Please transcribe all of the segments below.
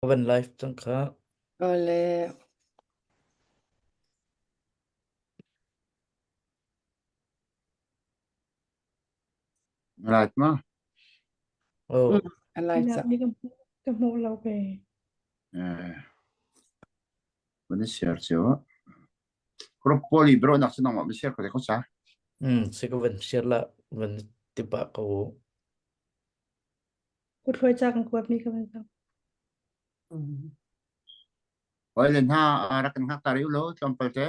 Van live cang kha. Awle. Right ma? Oh. Mm, a live Nak cang. mi ka hmu ka hmuh lo ke. Eh, van i share cio. Group poli bro nak sinong ma share ko te ko sa. Mm, si ka van share la van tipa ko. Kuthlawi ca kan kuat mi ka van zoh. Mm. Oi le hna rak kan hngak ta riu lo tlawmpal te.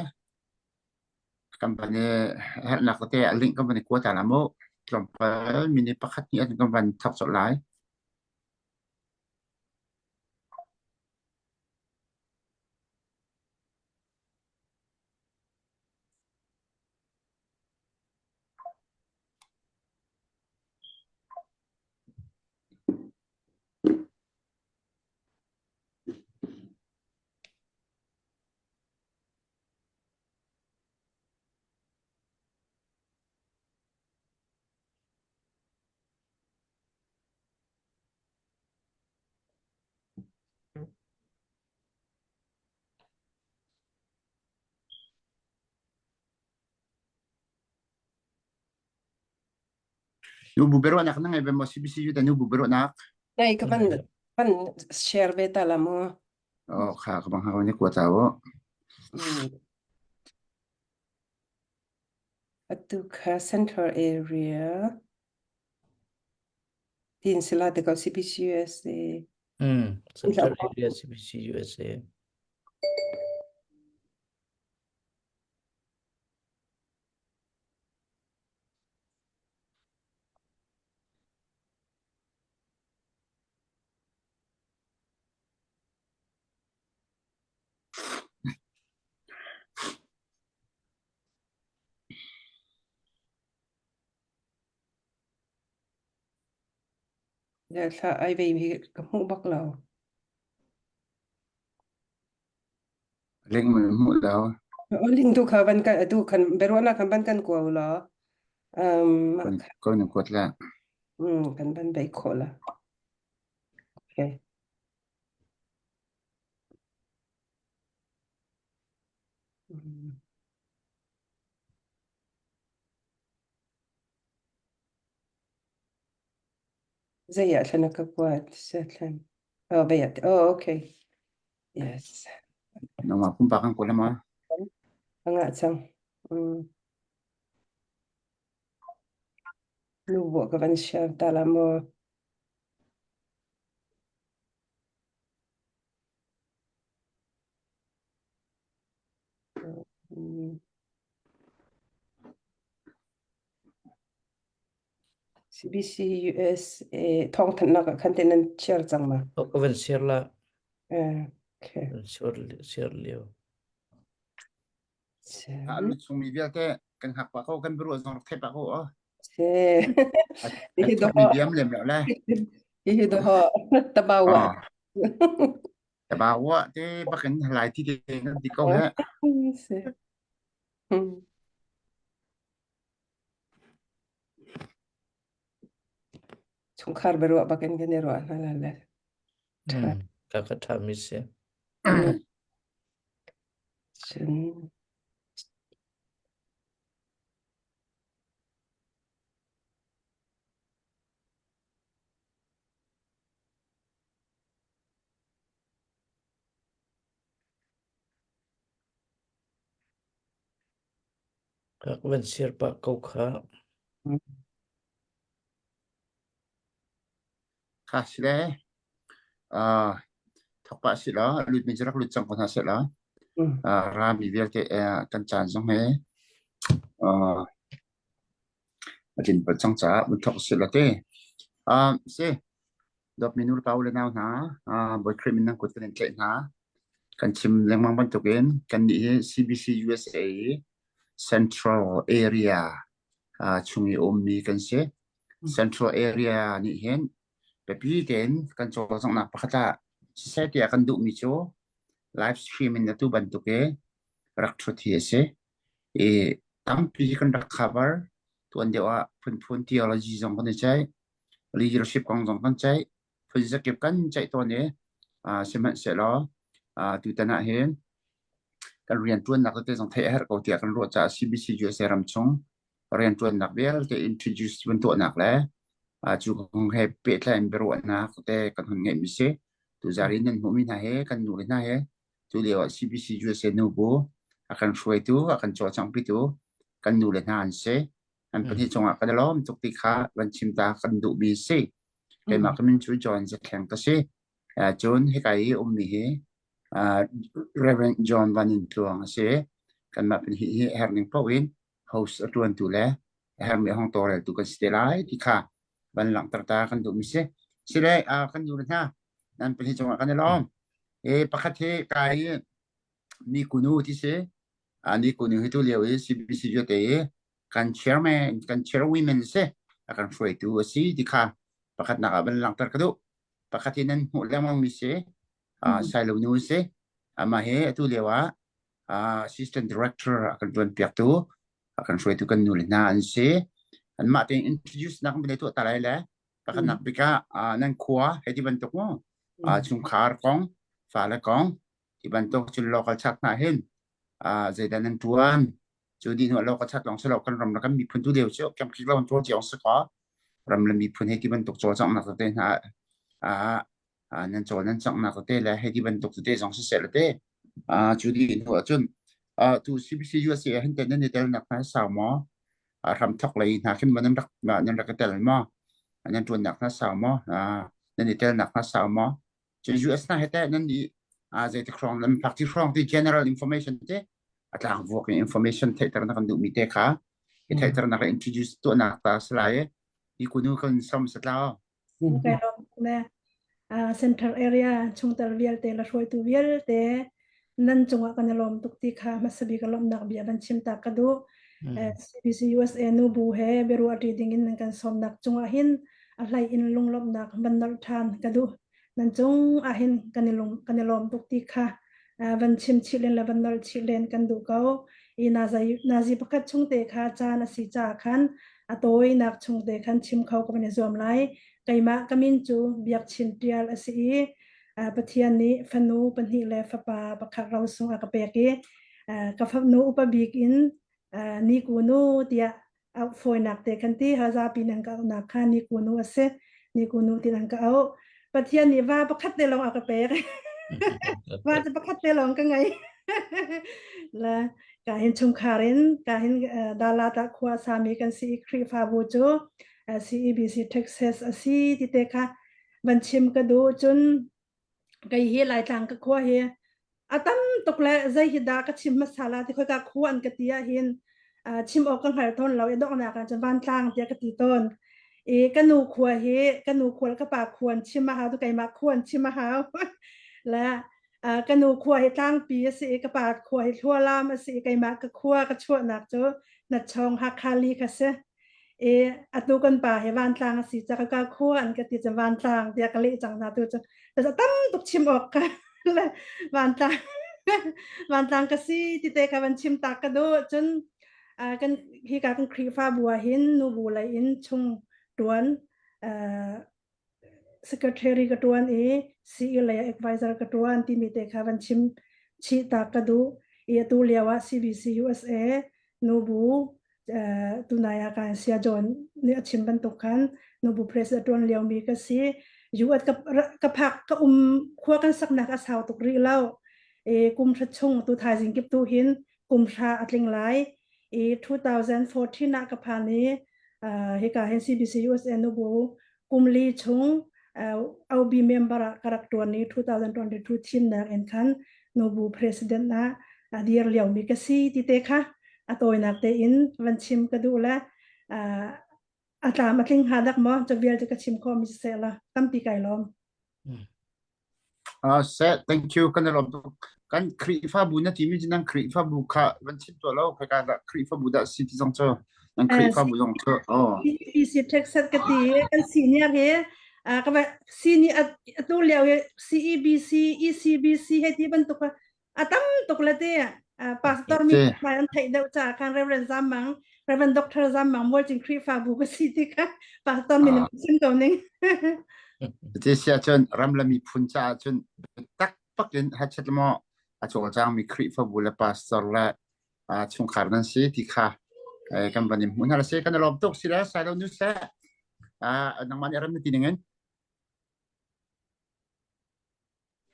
Company herhnak te a link company kuat ta la mu. Tlawmpal mini pakhat ni an kan van thok colh lai. Nu bu biaruahnak na ngei ve maw CBCU ta nu bu biaruahnak? Nei ka van van share ve ta la mu. Oh kha ka bang ha ni kuat ta wo. Mm. Atu kha central area tin sila te ko CBC USA. Mm, Central Area CBC USA. Ya thla ai ve hi ka hmuh bak lo. Ling mun hmuh lo. Ling tu kha van kan atu khan beruana khan van kan ko lo. Um Kon kon kuat la. mm kan van bei kho la. Okay. Mm. Zei ah thlan a ka kuat se thlan. Oh, bei ah. Oh, okay. Yes. Nangmah pumpak kan kuat ma. Anga cang. Mm. Nu bo ka van share ta la mo. Mm. CBC USA thawngthanhnak ah khan te nan share cang ma? Oh, ka van share la. Eh, okay. Van share share lio. A lut chungmi vialte kan hngak pah ko kan biaruah zong rak theih pah ko oh. Se. A Hihi thukmi doho. diam lem lo le. Hihi doho tabawa. Oh. Tabawa te bakin lai ti te kan ti ko he. Se. Hmm. Chungkhar biaruah bakin kan i ruah hna la le. Hmm. Ka ka tha mi si. Cun Ka van share pah ko kha. Kha si le. Uh, thok pah si la lut mi rak lut cang ko hna seh la. Uh, rami vialte eh, kan caan zong he uh, a tlin pat cang caah mun thok si la te. Um, si Dawtmi nu le pa u le nau hna, Bawi Khrih min nan kut kan in tlaih hna. Kan chim lengmang bantukin kannih hi CBC USA Central Area chung i ummi kan si. Central Area nih hin biapi tein kan cawlcanghnak pakhat ah siseh tiah kan duhmi cu live stream in atu bantuk i rak ṭhut hi a si. I tampi kan rak cover. Tuan deuh ah phunphun theology zong kan i ceih. Leadership kong zong kan ceih. Phun zakip kan ceih tawn i. Sihmanhsehlaw tutan ah hin kan rianṭuannak tete zong theih a herh ko tiah kan ruah caah CBC USA ram chung rianṭuannak vialte introduce van tuahnak le cu kong he pehtlai in biaruahnak te kan hun ngeihmi si. Tuzar in nan hmuhmi hna he kan nu le hna he cu lio ah CBC USA nubu a kan hruaitu, a kan cawlcanghpitu kan nu le hna an si. An pahnih cungah kan i lawm tuk ti kha van chim ta kan duhmi si. Keimah ka min cu John Zathleng ka si. Cun hika i ummi hi Reverend John Van In Tluang a si. Kanmah pahnih hi a herh ning paoh in host a ṭuantu le a herhmi a hong tawlreltu kan si te lai ti kha van langhter ta kan duhmi si. Sile kan nu le hna nan pahnih cungah kan i lawm. E pakhat hi kai i ni kunu ti si. Ni kunu hi tu lio i CBC vialte i kan chairman kan chairwomen si a kan hruaitu a si ti kha pakhatnak ah van langhter ka duh. Pakhat hi nan hmuh lengmang mi si. Sailo nu si. Amah hi atu lio ah assistant director a kan ṭuan piaktu a kan hruaitu kan nu le hna an si. Anmah tein introduce nak kan tuah ta lai le pakhatnak bik ah nan khua hei ti bantuk mu chungkhar kong fale kong ti bantuk cun local chak hna hin zeidah nan ṭuan cu dih hnu local chak lawng si lo kan ram le kan miphun tu deu cu kem kik lo ṭuan cio si ko ram le miphun hei ti bantuk cawlcanghnak tete hna nan cawl nan canghnak tete le hei ti bantuk tete zong siseh le te cu dih hnu ahcun tu CBC USA hin te nan i telnak hna sau maw hramthok lei hna khin nan rak nan rak i tel maw nan ṭuannak hna sau maw nan i telnak hna sau maw cu US hna he teh nan i zeitik hrawng nan phak ti hrawng ti general information te a tlang vuak in information theihter na kan duhmi te kha i theihter nak le introduce tuahnak ta si lai i kunu kan som satlau Kai lawm ne central area chungtel vialte la hruaitu vialte nan cungah kan i lawm tuk ti kha hmasa bik lawmhnak bia van chim ta ka duh. CBC USA nu bu he biaruah ṭi ding in nan kan sawmnak cungah hin a hlei in lunglawmhnak van nolh ṭhan ka duh. Nan cung ah hin kan i lung kan i lawm tuk ti kha van chim chih len le van nolh chih len kan duh ko. I nazi nazi pakhat chung te kha caan a si caah khan a tawinak chung te khan chim kho ka van i zuam lai. Keimah ka min cu Biak Chin Ṭial a si i Pathian nih fanu pahnih le fapa pakhat rosung a ka pek i ka fanu upa bik in ni kunu tiah auh fawinak te kan ti ha zapi nan ka auhnak kha ni kunu a si ni kunu ti nan ka auh Pathian nih va pakhat te lawng a ka pek va cu pakhat te lawng ka ngei la ka hin chungkhar in ka hin Dalata khua sami kan si i Khrihfabu cu CEBC Texas a si ti te kha van chim ka duh cun kei hi Laitlang ka khua hi a tam tuk le zei hi dah ka chim hmasa la ti khoika khua an ka ti ah hin chim awk ka hngal tawn lo i donghnak ah cun vantlang tiah ka ti tawn i ka nu khua hi ka nu khua le ka pa khua an chim a hau tu keimah khua an chim a hau le ka nu khua hi tlangpi a si i ka pa khua hi thlualam a si i keimah ka khua ka chuahnak cu Natchawng Hakha li kha si i atu kan pa hi vantlang a si ca ka khua an ka ti cu vantlang tiah ka leh cang hna tu cu tam tuk chim awk ka le vantlang vantlang ka si ti te kha van chim tak ka duh cun kan hika kan Khrihfabu ah hin nubu lei in chung tuan secretary ka tuan i CE lei advisor ka tuan timi te kha van chim chih ta ka duh i atu lio ah CBC USA nubu tunai ah kan sia John nih a chim bantuk khan nubu president tuan lio mi ka si US ka ka phak ka um khua kan saknak a sau tuk rih lo e kum hra chung tu thaizing kip tu hin kum hra a tling lai i 2014 ah ka phan i hika hin CBC USA nubu kum li chung OB member ah ka rak tuan i 2022 thimnak in khan nubu president ah a dir liomi ka si ti te kha a tawinak tein van chim ka duh le a tlam a tling hnga dak maw cu vialte ka chim khawh mi siseh la tampi kai lawm. Seh, thank you. Kan i lawm tuk. Kan Khrihfabu na timi cu nan Khrihfabu kha van chim tuah lo. Khoika dah Khrihfabu dah si ti zong cu nan Khrihfabu zong cu. Oh. CBC Texas ka ti kan senior hi ka va sini atu lio hi CEBC ECBC he ti bantuk a tam tuk le ti pastor mi mai an theih deuh ca khan Reverend Zam Mang Reverend Dr. Zam Mang Mualcin Khrihfabu ka si ti kha pastor min sim ko ning. Ti si ahcun ram le miphun caah cun biatak pak in hachet maw a cawlcangmi Khrihfabu le pastor le chungkhar nan si ti kha kan van in hmuh hna si kan i lawm tuk si le sai lo nu seh nangmah nih ram na ti ning in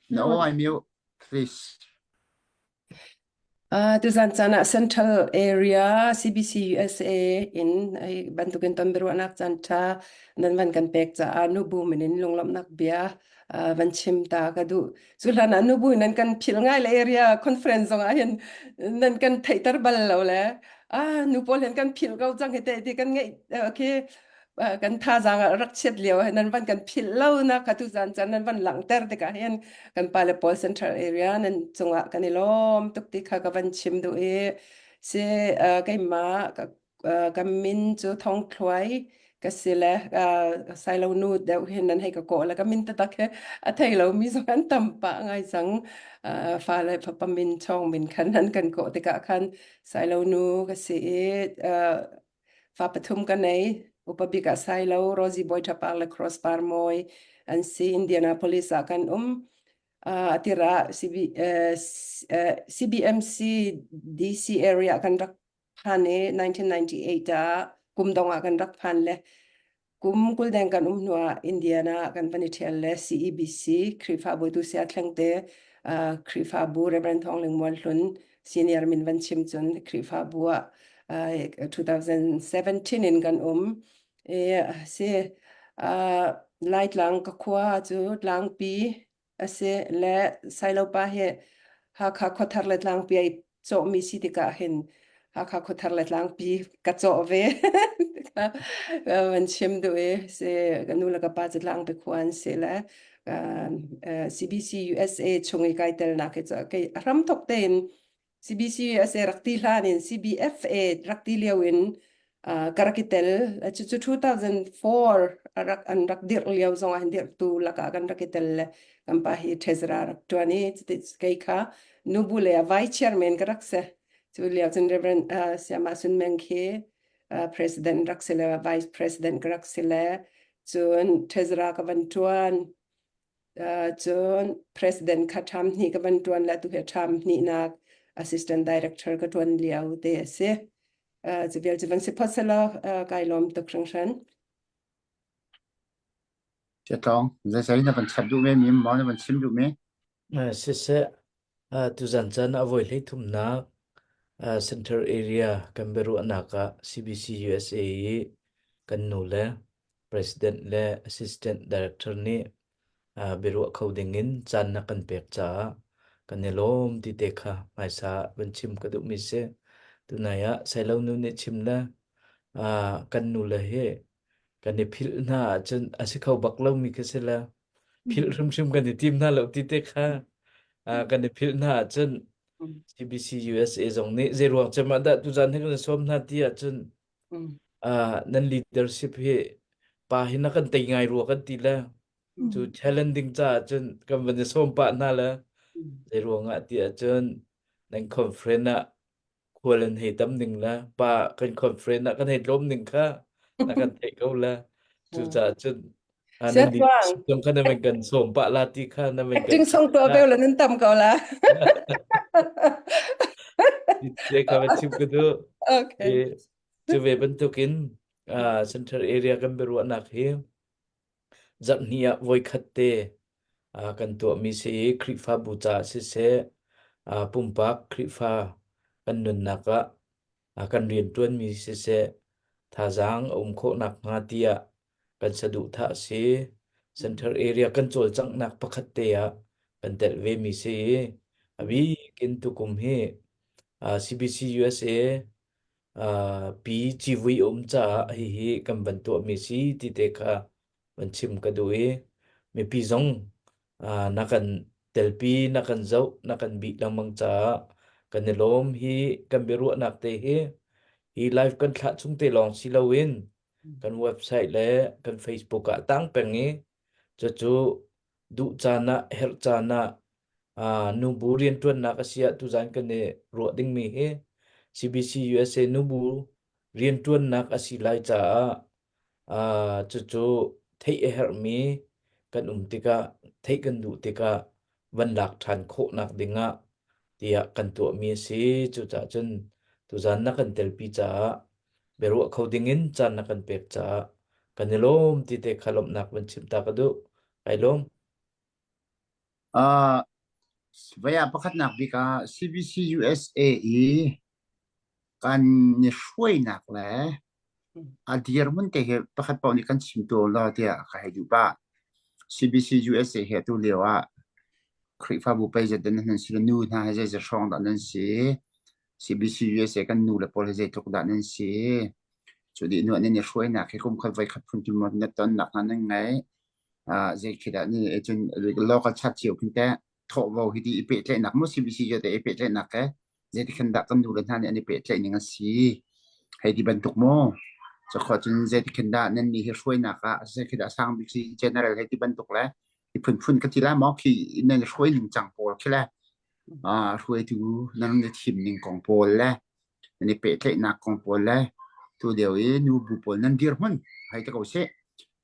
No, I mute, please. Uh, tuzan caan ah Central Area CBC USA in ai bantukin ton biaruahnak caan ṭha nan van kan pek caah nubu min in lunglawmhnak bia uh, van chim ta ka duh. Cu hlan ah nubu nan kan philh ngai le area conference zong ah hin nan kan theihter bal lo le ah nu pawl hin kan philh ko cang hi te ti kan ngeih okay kan thazaang ah rak chiat lio ah nan van kan philh lo na kha tu zan caan nan van langhter tikah hin kan pale pawl central area nan cungah kan i lawm tuk ti kha ka van chim duh i si keimah ka min cu Thong Thluai ka si le sailo nu deuh hin nan hei ka kawh le ka min taktak he a thei lo mi zong an tam pah ngai cang fa le fapa min chong min khan nan kan kawh tikah khan sailo nu ka si i Fa pathum ka nei. Upa bik ah Sailo, Rosie Bawi Tha Par le Cross Par Mawi an si. Indianapolis ah kan um. Uh, atira CB, uh, CBMC DC area kan rak phan i 1998 ah kum dong ah kan rak phan le kum kul deng kan um hnuah Indiana kan van i ṭhial le CEBC Khrihfabu tu sia thlengte uh, Khrihfabu Reverend Thawng Ling Mual Hlun senior min van chim cun Khrihfabu ah uh, 2017 in kan um e si uh, Laitlang ka khua cu tlangpi a si le Sailopa hi Hakha khuathar le tlangpi ai cawhmi si tikah hin Hakha khuathar le tlangpi ka cawh ve van chim duh i si ka nu le ka pa cu tlangpi khua an si le CBC USA chung i kai telnak hi cu kei a hram thok tein CBC USA rak ti hlan in CBFA rak ti lio in uh, ka rak i tel cucu 2004 rak an rak dirh lio zong ah hin dirhtu lakah kan rak i tel le kan pa hi treasurer rak tuan i kei kha nubu le vice chairman ka rak si cu lio cun Reverend uh, Siama Sun Meng khi uh, president rak si le vice president ka rak si le cun treasurer ka van tuan Cun president kha ṭham hnih ka van ṭuan le atu hi ṭham hnihnak assistant director ka ṭuan lio te a si. Cu vial cu van si phot selaw kai lawm tuk hringhran. Tlawng, zeizei na van chap duh me mi maw na van chim duh me? Siseh, tuzan caan a voi hleithumnak Center Area kan biaruahnak ah CBC USA i kan nu le President le Assistant Director nih biaruah kho dingin caan na kan pek caah kan i lawm ti te kha hmaisa van chim ka duhmi si. Tunai ah Sailo nu nih chim le kan nu le hi kan i philh hna ahcun a si kho bak lomi khi si le philh hrimhrim kan i tim hna lo ti te kha kan i philh hna ahcun CBC USA zong nih zei ruang cem ah dah tuzan hi kan sawm hna ti ahcun nan leadership hi pa hi na kan tei ngai rua kan ti le cu challenge ding caah cun kan van i sawm pah hna le zei ruang ah ti ahcun nan conference ah khual an hei tam ning le pa kan conference ah kan hei tlawm ning kha na kan theih ko le cucaah cun nan di zong kha na van kan sawm pah la ti kha na van kan Acting song to beu la nan tam ko la. Te kha va chim ka du. Okay. Cu ve bantukin central area kan biaruahnak hi Zarhhnih ah voikhat te kan tuahmi si i Khrihfabu caah siseh, pumpak Khrihfa kan nunnak ah kan rianṭuanmi siseh, thazaang a um khawh nakhnga tiah kan saduhthah a si. Center area kan cawlcanghnak pakhat te ah kan telh vemi si i a bik in tukum hi CBC USA pi civui a um caah hihi kan van tuahmi si ti te kha van chim ka duh i mipi zong na kan telpi na kan zoh na kan bih lengmang caah kan i lawm hi kan biaruahnak te hi hi live kan thlah chung te lawng si loin kan website le kan Facebook ah tang peng i cucu duh caan ah herh caan ah uh, nubu rianṭuannak a si ah tuzan kan i ruah dingmi hi CBC USA nubu rianṭuannak a si lai caah uh, cucu theih a herhmi kan um tikah theih kan duh tikah van lak ṭhan khawhnak dingah tiah kan tuahmi a si. Cucaah cun tuzan na kan telpi caah biaruah kho dingin caan na kan pek caah kan i lawm ti te kha lawmhnak van chim ta ka duh. Kai lawm. Uh, vaya pakhatnak bik ah CBC USA i kan i hruainak le a dirhmun te hi pakhat paoh nih kan chim tu law tiah ka hei duh pah. CBC USA hi atu lio ah Khrihfabu pei zat dah nan si le nu hna hi zeizat hrawng dah nan si? CBC USA kan nu le pawl hi zeitluk dah nan si? Cu dih hnu ah nan i hruainak hi kum khat voi khat phun maw na tonnak hna nan ngeih? Uh, zei khi dah ni cun local chat cio khin teh thawhvo hi ti i pehtlaihnak maw CBC te i pehtlaihnak ke zeitikhan dah kan nu le hna nih an i pehtlaih ning a si hei ti bantuk maw cakho cun zeitikhan dah nan nih hi hruainak ah zei khi dah sang bik si general hei ti bantuk le i phunphun ka ti la maw khi nan hruai ning cang pawl khi le hruaitu nan i thim ning kong pawl le nan i pehtlaihnak kong pawl le tu lio i nu bu pawl nan dirhmun hei ti ko sih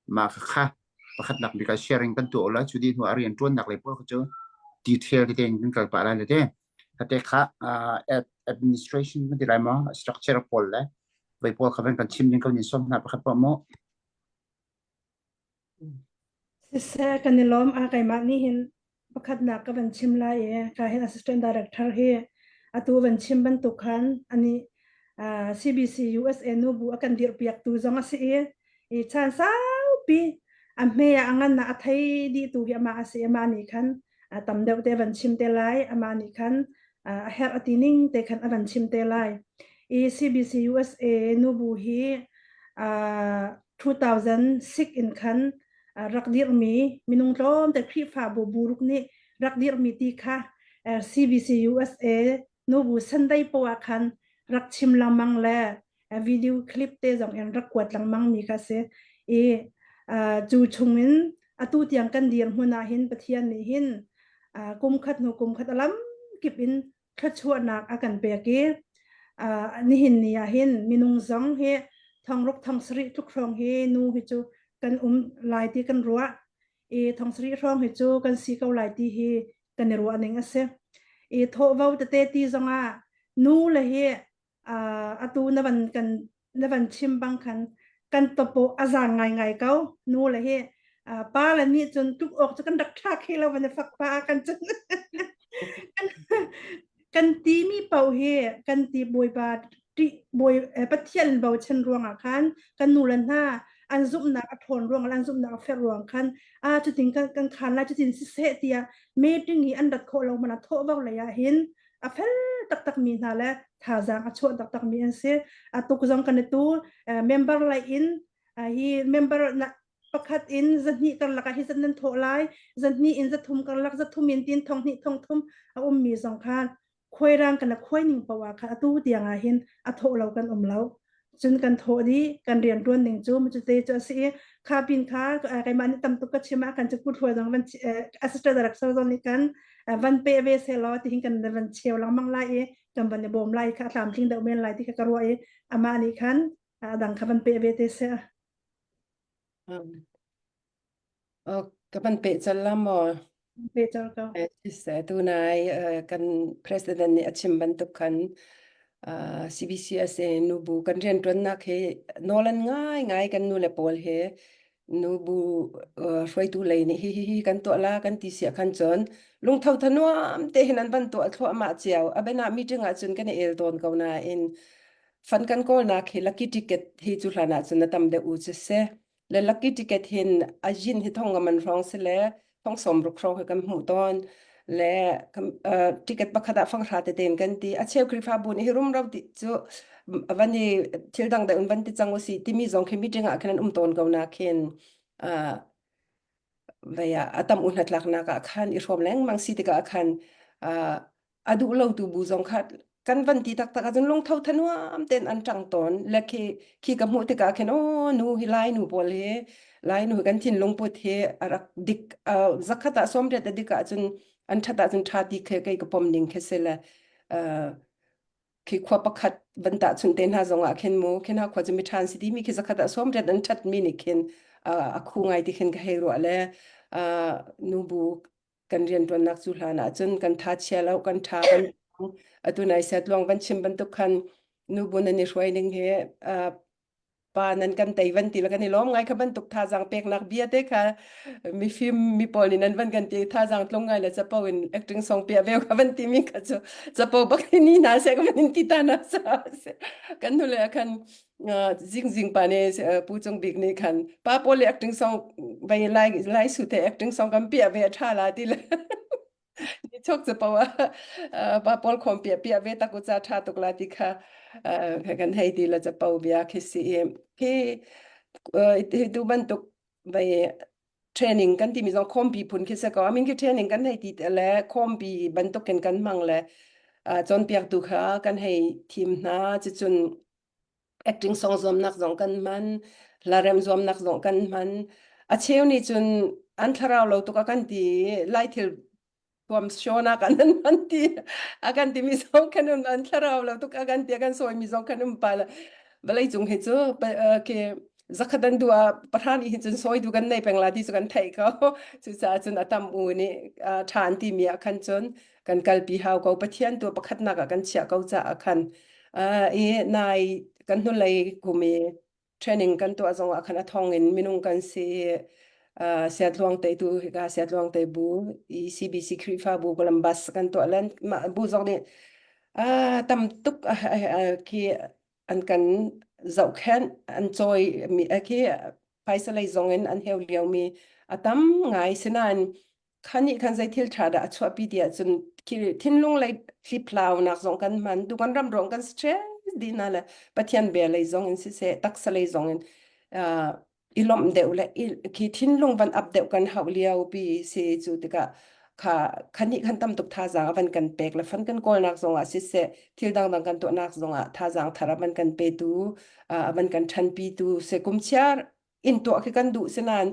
Mah kha pakhatnak bik ah sharing kan tuah lai cu dih hnu ah rian ṭuannak lei pawl kha cu detail tete in kan kal pah lai le te. Kate kha administration kan ti lai maw structure pawl le voi pawl kha van kan chim ding ko nin som hna pakhat paoh maw. Siseh kan i lawm a keimah nih hin Pakhatnak ka van chim lai i ka hin assistant director hi atu van chim bantuk khan ani CBC USA nubu a kan dirhpiaktu zong a si i i chan saupi a hme ah a ngan ah a thei dih tu hi amah a si amah nih khan tam deuh te van chim te lai amah nih khan a herh a ti ning te khan a van chim te lai i CBC USA nubu hi 2006 in khan rak dirhmi minung tlawmte Khrihfabu buruk nih rak dirhmi ti kha CBC USA nubu Sunday poah khan rak chim lengmang le video clip te zong in rak kuat lengmang mi kha si i cu chungin atu tiang kan dir hmun ah hin Pathian nih hin kum khat hnu kum khat alam kip in thluachuahnak a kan pek i nihin ni ah hin minung zong hi thongruk thongsarih tluk hrawng hi nu hi cu kan um lai ti kan ruah i thongsarih hrawng hi cu kan si ko lai ti hi kan i ruah ning a si i thawhvo tete ti zongah nu le hi atu na van kan na van chim bang khan kan topo a zaang ngaingai ko nu le hi pa le nih cun tuk awk cu kan rak tha khi lo van fak pa kan cun kan ti mi paoh hi kan ti bawipa ti bawi pathian bochan ruangah khan kan nu le hna an zumhnak a ṭhawn ruang an zumhnak a fer ruang khan a cutin kan kan khan lai cutin siseh tiah meeting hi an rat khawh lo mana thawh vo lei ah hin a fel taktak mi hna le thazaang a chuah taktak mi an si. A tuk zong kan i tu member lei in hi member na pakhat in zahnih karlak ah hi zat nan thawh lai zahnih in zathum karlak zathum in tin thong hnih thong thum a ummi zong khan khuairang kan khuai ning poah kha atu tiang ah hin a thawh lo kan um lo cun kan thawh dih kan rian ṭuan ning cu cute cu a si i kha pin kha keimah nih tam tuk ka chim ah kan cu kut hruai zong van assistant director zong nih kan van pe ve se law ti hin kan van cheu lengmang lai i kan van i bawm lai kha a tlamtling deuh men lai ti kha ka ruah i amah nih khan a dang kha van pe ve te seh. Ka van peh cal la maw? Peh cal ko. Siseh, tunai kan president nih a chim bantuk khan CBCSA nubu kan rianṭuannak hi nawlan ngaingai kan nu le pawl he nubu hruaitu lei nih hi hi hi kan tuah la kan ti siah khan cun lungtho thanuam te hin an van tuah thluahmah cio. A biana meeting ah cun kan i el tawn ko nain fan kan kawlnak hi lucky ticket hi cu hlan ah cun a tam deuh u cu seh. Le lucky ticket hin a yin hi thong man hrawng si le thong som ruk hrawng hi kan hmuh tawn le ticket pakhat ah fanghra te ten kan ti a cheu Khrihfabu nih hi rumro ti cu van i thil dang deuh in van ti cang usih timi zong khi meeting ah khin an um tawn ko na khin vei ah a tam u hnatlaknak ah khan i hrawm lengmang si tikah khan a duh lo tu bu zong kha kan van ti taktak ahcun lungtho thanuam ten an ṭang tawn le khi khi ka hmuh tikah khin aw nu hi lai nu pawl hi lai nu hi kan thinlung put hi a rak dik zakhat ah 80 a dik ahcun an ṭhat ahcun ṭha ti khe kei ka pom ning khi si le khi khua pakhat van tahchunh te hna zong ah khin mu khin ha khua cu mi ṭhan si ti mi khi zakhat ah 80 an ṭhat mi nih khin a khu ngai ti khin ka hei ruah le. Nubu kan rianṭuannak cu hlan ah cun kan tha chia lo kan tha kan atu nai setluang van chim bantuk khan nubu nan i hruai ning hi pa nan kan tei van ti la kan i lawm ngai kha bantuk thazaang peknak bia te kha mifim mi pawl nih nan van kan ti thazaang tlung ngai le capo in acting song pia ve kha van ti mi kha cu capo bak ni na se ka van in ti ta na sa kan nu le khan jing jing pa ne pu cung bik nih khan pa pawl le acting song vai lai lai su te acting song kan pia ve tha la ti le Ni chok cu poah pa pawl khom pia pia ve tak u cha tha tuk la ti kha kan hei ti la capo bia khi si i khi hi tu bantuk vai training kan timi zong khompi phun khi se ko amin khi training kan hei ti le khompi bantuk in kan hmang le cawnpiaktu kha kan hei thim hna cucun acting song zuamnak zong kan hman hlarem zuamnak zong kan hman a cheu nih cun an thlarau lo tuk a kan ti lai thil tuam shona kan an man ti a kan ti mi zong kan um an thlarau lo tuk a kan ti a kan sawi mi zong kan um pa la vawlei cung hi cu ke zakhat an du a pahra nih hin cun sawi du kan nei peng la ti cu kan theih ko cucaah cun a tam u nih ṭha an ti mi ah khan cun kan kalpi hau ko pathian tu pakhatnak ah kan chiah ko caah khan i nai kan hnulei kum i training kan tuah zong ah khan a thong in minung kan si i siatluang te tu hika siatluang te bu ECBC Khrihfabu Columbus kan tuah len mah bu zong nih tam tuk khi an kan zohkhenh an cawi mi khi phaisa lei zong in an heu lio mi a tam ngai sinain khan nih khan zei thil ṭha dah a chuahpi ti ahcun thinlung lei hliphlaunak zong kan hman tu kan ram ruang kan stress dih hna le Pathian bia lei zong in siseh taksa lei zong in i lawmh deuh le khi thinlung van up deuh kan hauh lio pi si cu tikah kha khan nih khan tam tuk thazaang a van kan pek le fan kan kawlnak zong ah siseh thil dangdang kan tuahnak zong ah thazaang thar a van kan petu a van kan ṭhanpitu se kum chiar in tuah khi kan duh sinain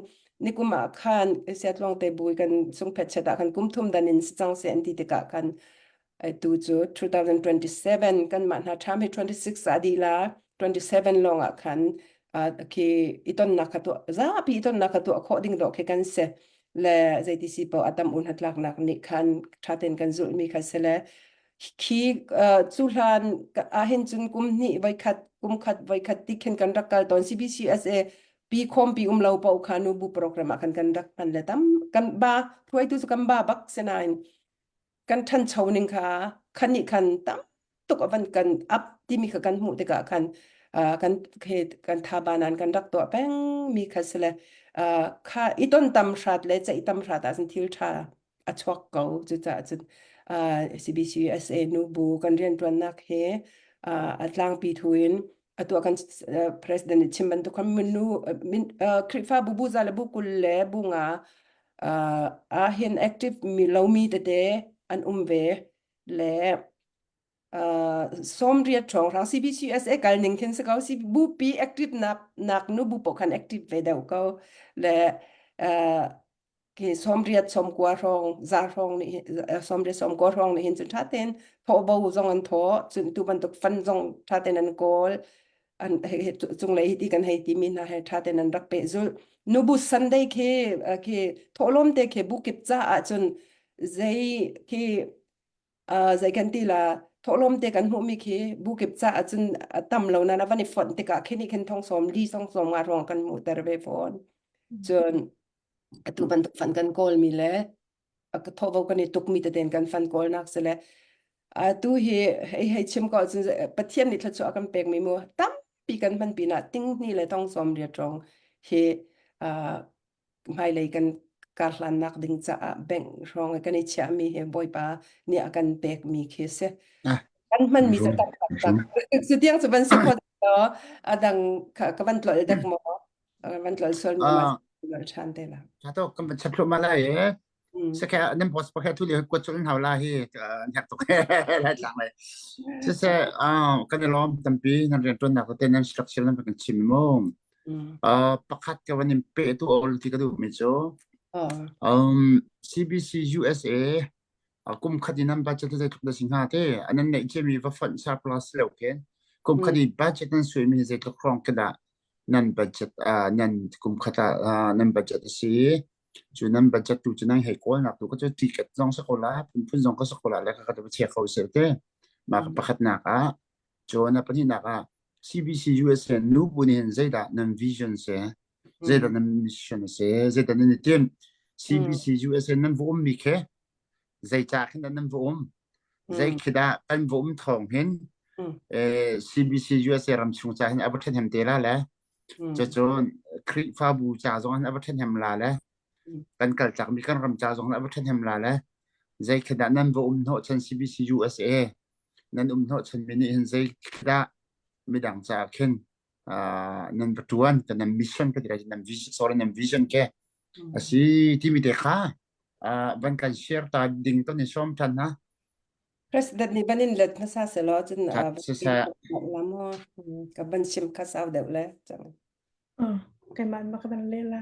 nikum ah khan siatlawng te bui kan sungphet chet ah khan kum thum dan in si cang se an ti tikah khan tu cu 2027 kan mah hna tham hi 26 a dih la 27 lawng ah khan khi itonnak kha tuah zapi itonnak kha tuah khawh ding dawh khi kan si le zeiti si paoh a tam un hnatlaknak nih khan ṭha tein kan zulhmi kha si le khi cu hlan ahhin cun kum hnih voikhat kum khat voikhat ti khin kan rak kal tawn CBCUSA pi khawmpi um lo paoh kha nu bu program ah khan kan rak hman le tam kan ba hruaitu cu kan ba bak sinain kan ṭhancho ning kha khan nih khan tam tuk a van kan up timi kha kan hmuh tikah khan kan kan thaba nan kan rak tuah peng mi kha si le kha i ton tam hrat le ceih tam hrat ah cun thil ṭha a chuak ko cucaah cun CBCUSA nu bu kan rianṭuannak he a tlangpi thu in atu ah kan president nih chim bantuk khan minu Khrihfabu bu za le bu 20 le bu nga ah hin active mi lomi tete an um ve le 80 hrawng CBCUSA kal ning khin si ko bu pi active nak nak nu bu po khan active ve deuh ko le khi 80 90 hrawng za hrawng nih 80 90 hrawng nih hin cun ṭha tein thawhbo zong an thawh cun tu bantuk fan zong ṭha tein an kawl an cunglei hi ti kan hei timi hna he ṭha tein an rak pehzulh nubu Sunday khi khi thawhlawm te khi bu kip caah cun zei khi zei kan ti la thawhlawm te kan hmuhmi khi bu kip caah cun a tam lo na van i fonh tikah khi nih khin thong sawm li song sawm nga ruang kan hmuhter ve fawn cun atu bantuk fan kan kawlmi le thawvo kan i tukmi teten kan fan kawlnak si le atu hi hei hei chim ko cun Pathian nih thluachuah a kan pekmi mu tampi kan hman pinah ting hni le thong sawm riat rong hi hmailei kan karhlannak ding caah bank hrawng kan i chiahmi hi Bawipa nih a kan pekmi khi si. Kan hmanmi cu tak tak tak. Cu tiang cu van si kho a dang ka van tlolh dek maw? Van tlolh sual mi ma tlolh ṭhan te la. Tha tok kan van chat thluahmah lai e. Sakhe nan boss pakhat thu le kuat chul hau la hi hnek tuk lai tlang lai. Siseh kan i lawm tampi nan rian ṭuannak te nan structure nan kan chim mu. Pakhat ka van in pe tu ol ti ka duh mi cu CBC USA kum khat in nan budget zeitluk dah si hnga te nan neih ciami va fonh surplus lo khin kum khat i budget nan suai mi zeitluk hrawng khi dah nan budget nan kum khat ah nan budget a si. Cu nan budget tu cu nan hei kawlnak tu ka cu ticket zong si ko la, phunphun zong ka si ko la le ka ka chia kho seh te. Mah ka pakhatnak ah, cun a pahnihnak ah CBC USA nu bu nih hin zeidah nan vision si, zeidah nan mission si, zeidah nan i timh. CBC USA nan va ummi khi zeicah khin dah nan va um? Zei khi dah kan va um thawng hin CBC USA ram chung ca hin a va ṭhahnem te la le Cucun Khrihfabu ca zong in a va ṭhahnem la le kan kaltakmi kan ram ca zong in a va ṭhahnem la le zei khi dah nan va um hnawhchan CBC USA nan um hnawhchan mi nih hin zei khi dah midang caah khin uh, nan va ṭuan kan nan mission ka ti lai nan vision sorry nan vision ke a si timi te kha uh, van kan share ta ding ton in sawm ṭhan ha President nih ban in let hmasa selaw cun That siseh. la maw ka ban chim kha sau deuh le cang. Oh, keimah ma ka ban le la.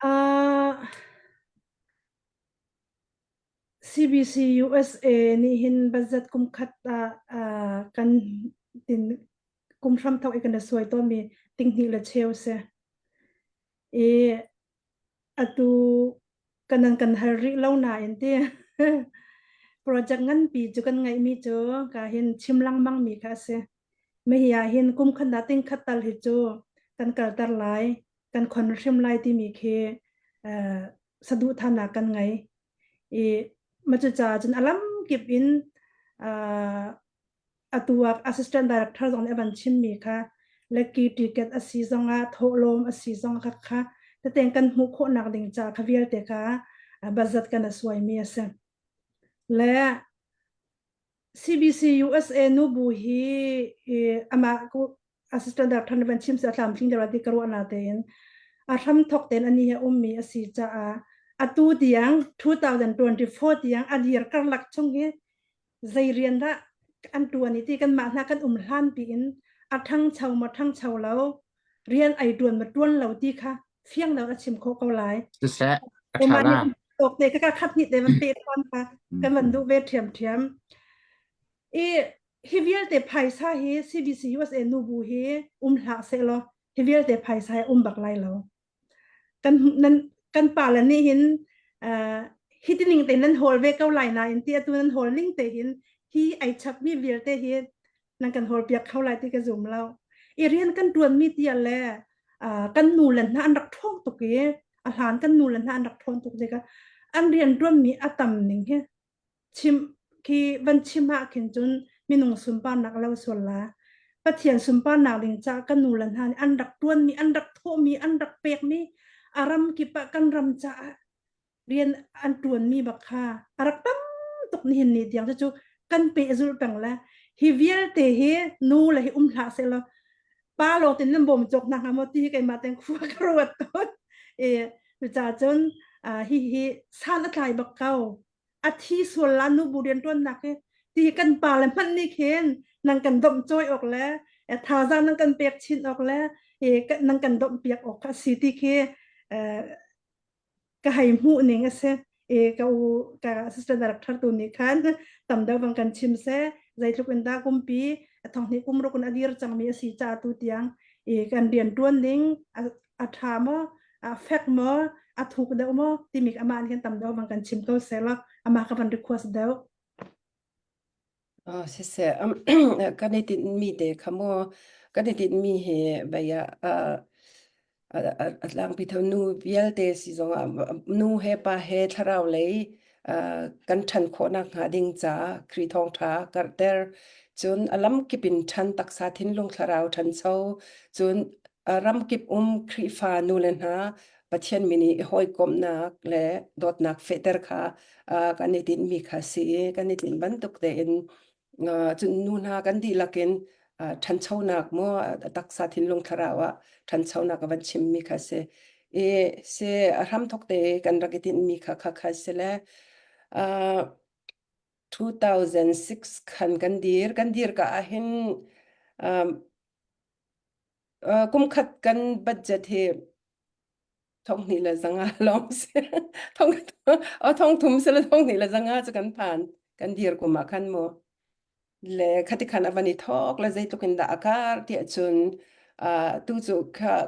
Uh, CBC USA nih hin budget kum khat ah uh, kan tin kum hram thok i kan suai to mi tinghnih le cheu se. I Atu kan an kan hal rih lo nain ti project nganpi cu kan ngeihmi cu ka hin chim lengmang mi kha a si. Mihi ah hin kum khat ah ting khat tal hi cu kan kalter lai, kan khon hrim lai timi khi uh, saduhthahnak kan ngei. I mah cucaah cun a lamkip in uh, atu ah assistant director zong nih a van chimmi kha lucky ticket a si zongah thawhlawm a si zong kha kha teteng kan hmuh khawhnak ding ca kha vialte kha budget kan a suaimi a si. Le CBC USA nubu hi amah assistant director nih van chim si a tlamtling deuh ti ka ruah na tein a hram thok tein ani he ummi a si caah atu tiang 2024 tiang a dir karlak chung hi zei rian dah an ṭuan i ti kanmah hna kan um hlan piin a ṭhangcho maw ṭhangcho lo rian ai ṭuan maw ṭuan lo ti kha fiang lo a chim khawh ko lai. Siseh, a ṭha la. Tawk te ka khat hnih te van pe ṭhan kha kan van duh ve ṭhiamṭhiam. I hi vialte phaisa hi CBC USA nubu hi um hlah sehlaw hi vialte phaisa hi um bak lai lo. Kan nan kan pa le nih hin uh, hi ti ning te nan hawl ve ko lai nain ti atu nan hawl ning te hin hi ai chap mi vialte hi nan kan hawl piak kho lai ti ka zum lo. I rian kan tuan mi tia le uh, kan nu le hna an rak ṭhawng tuk i a hlan kan nu le hna an rak ṭhawn tuk tikah an rian ṭuan mi a tam ning hi chim khi van chim ah khin cun minung sunparnak lo sual la Pathian sunparnak ding ca kan nu le hna nih an rak tuanmi an rak thawhmi an rak pekmi a ram kip ah kan ram caah rian an tuanmi bak kha a rak tam tuk nihin ni tiang cu kan pehzulh peng le hi vialte hi nu le hi um hlah seh law pa lo tin nan bawm cawk hna hnga maw ti hi keimah ten khua ka ruat tawn e cucaah cun hi hi san a tlai bak ko a thi sual la nu bu rian ṭuannak hi ti kan pa le hmanh nih khin nang kan domh cawi awk le thazaang nang kan pek chin awk le nang kan domh piak awk kha si ti khi ka hei hmuh ning a si e ka u ka assistant director tu nih khan tam deuh bang kan chim se zeitluk in dah kumpi thong hnih kum ruk in a dir cangmi a si ca tu tiang e kan rian ṭuan ding a ṭha maw a fek maw a thuk deuh maw timi amah nih khan tam deuh bang kan chim ko seh law amah ka van request deuh. Oh, siseh kan i tinhmi te kha mu kan i tinhmi hi bei ah a tlangpi tho nu vialte si zongah nu he pa he thlarau lei kan ṭhan khawhnak hnga ding caah Khrih thawngṭha karhter cun a lamkip in ṭhan taksa thinlung thlarau ṭhancho cun ramkip um Khrihfa nu le hna Pathian min i hawikomhnak le dawtnak fehter kha kan i tinhmi kha si i kan i tinh bantuk tein cun nu hna kan dihlak in ṭhanchonak mu taksa thinlung thlarau ah ṭhanchonak a van chimmi kha si i si a hramthok te kan rak i tinhmi kha kha kha si le 2006 khan kan dir kan dir ka ah hin kum khat kan budget hi 2,500 lawng si. Thong thong thum sila 2,500 cu kan phan. Kan dir kum ah khan mu. Le khati khan a van i thok le zeitluk in dah a kar tiah cun tu cu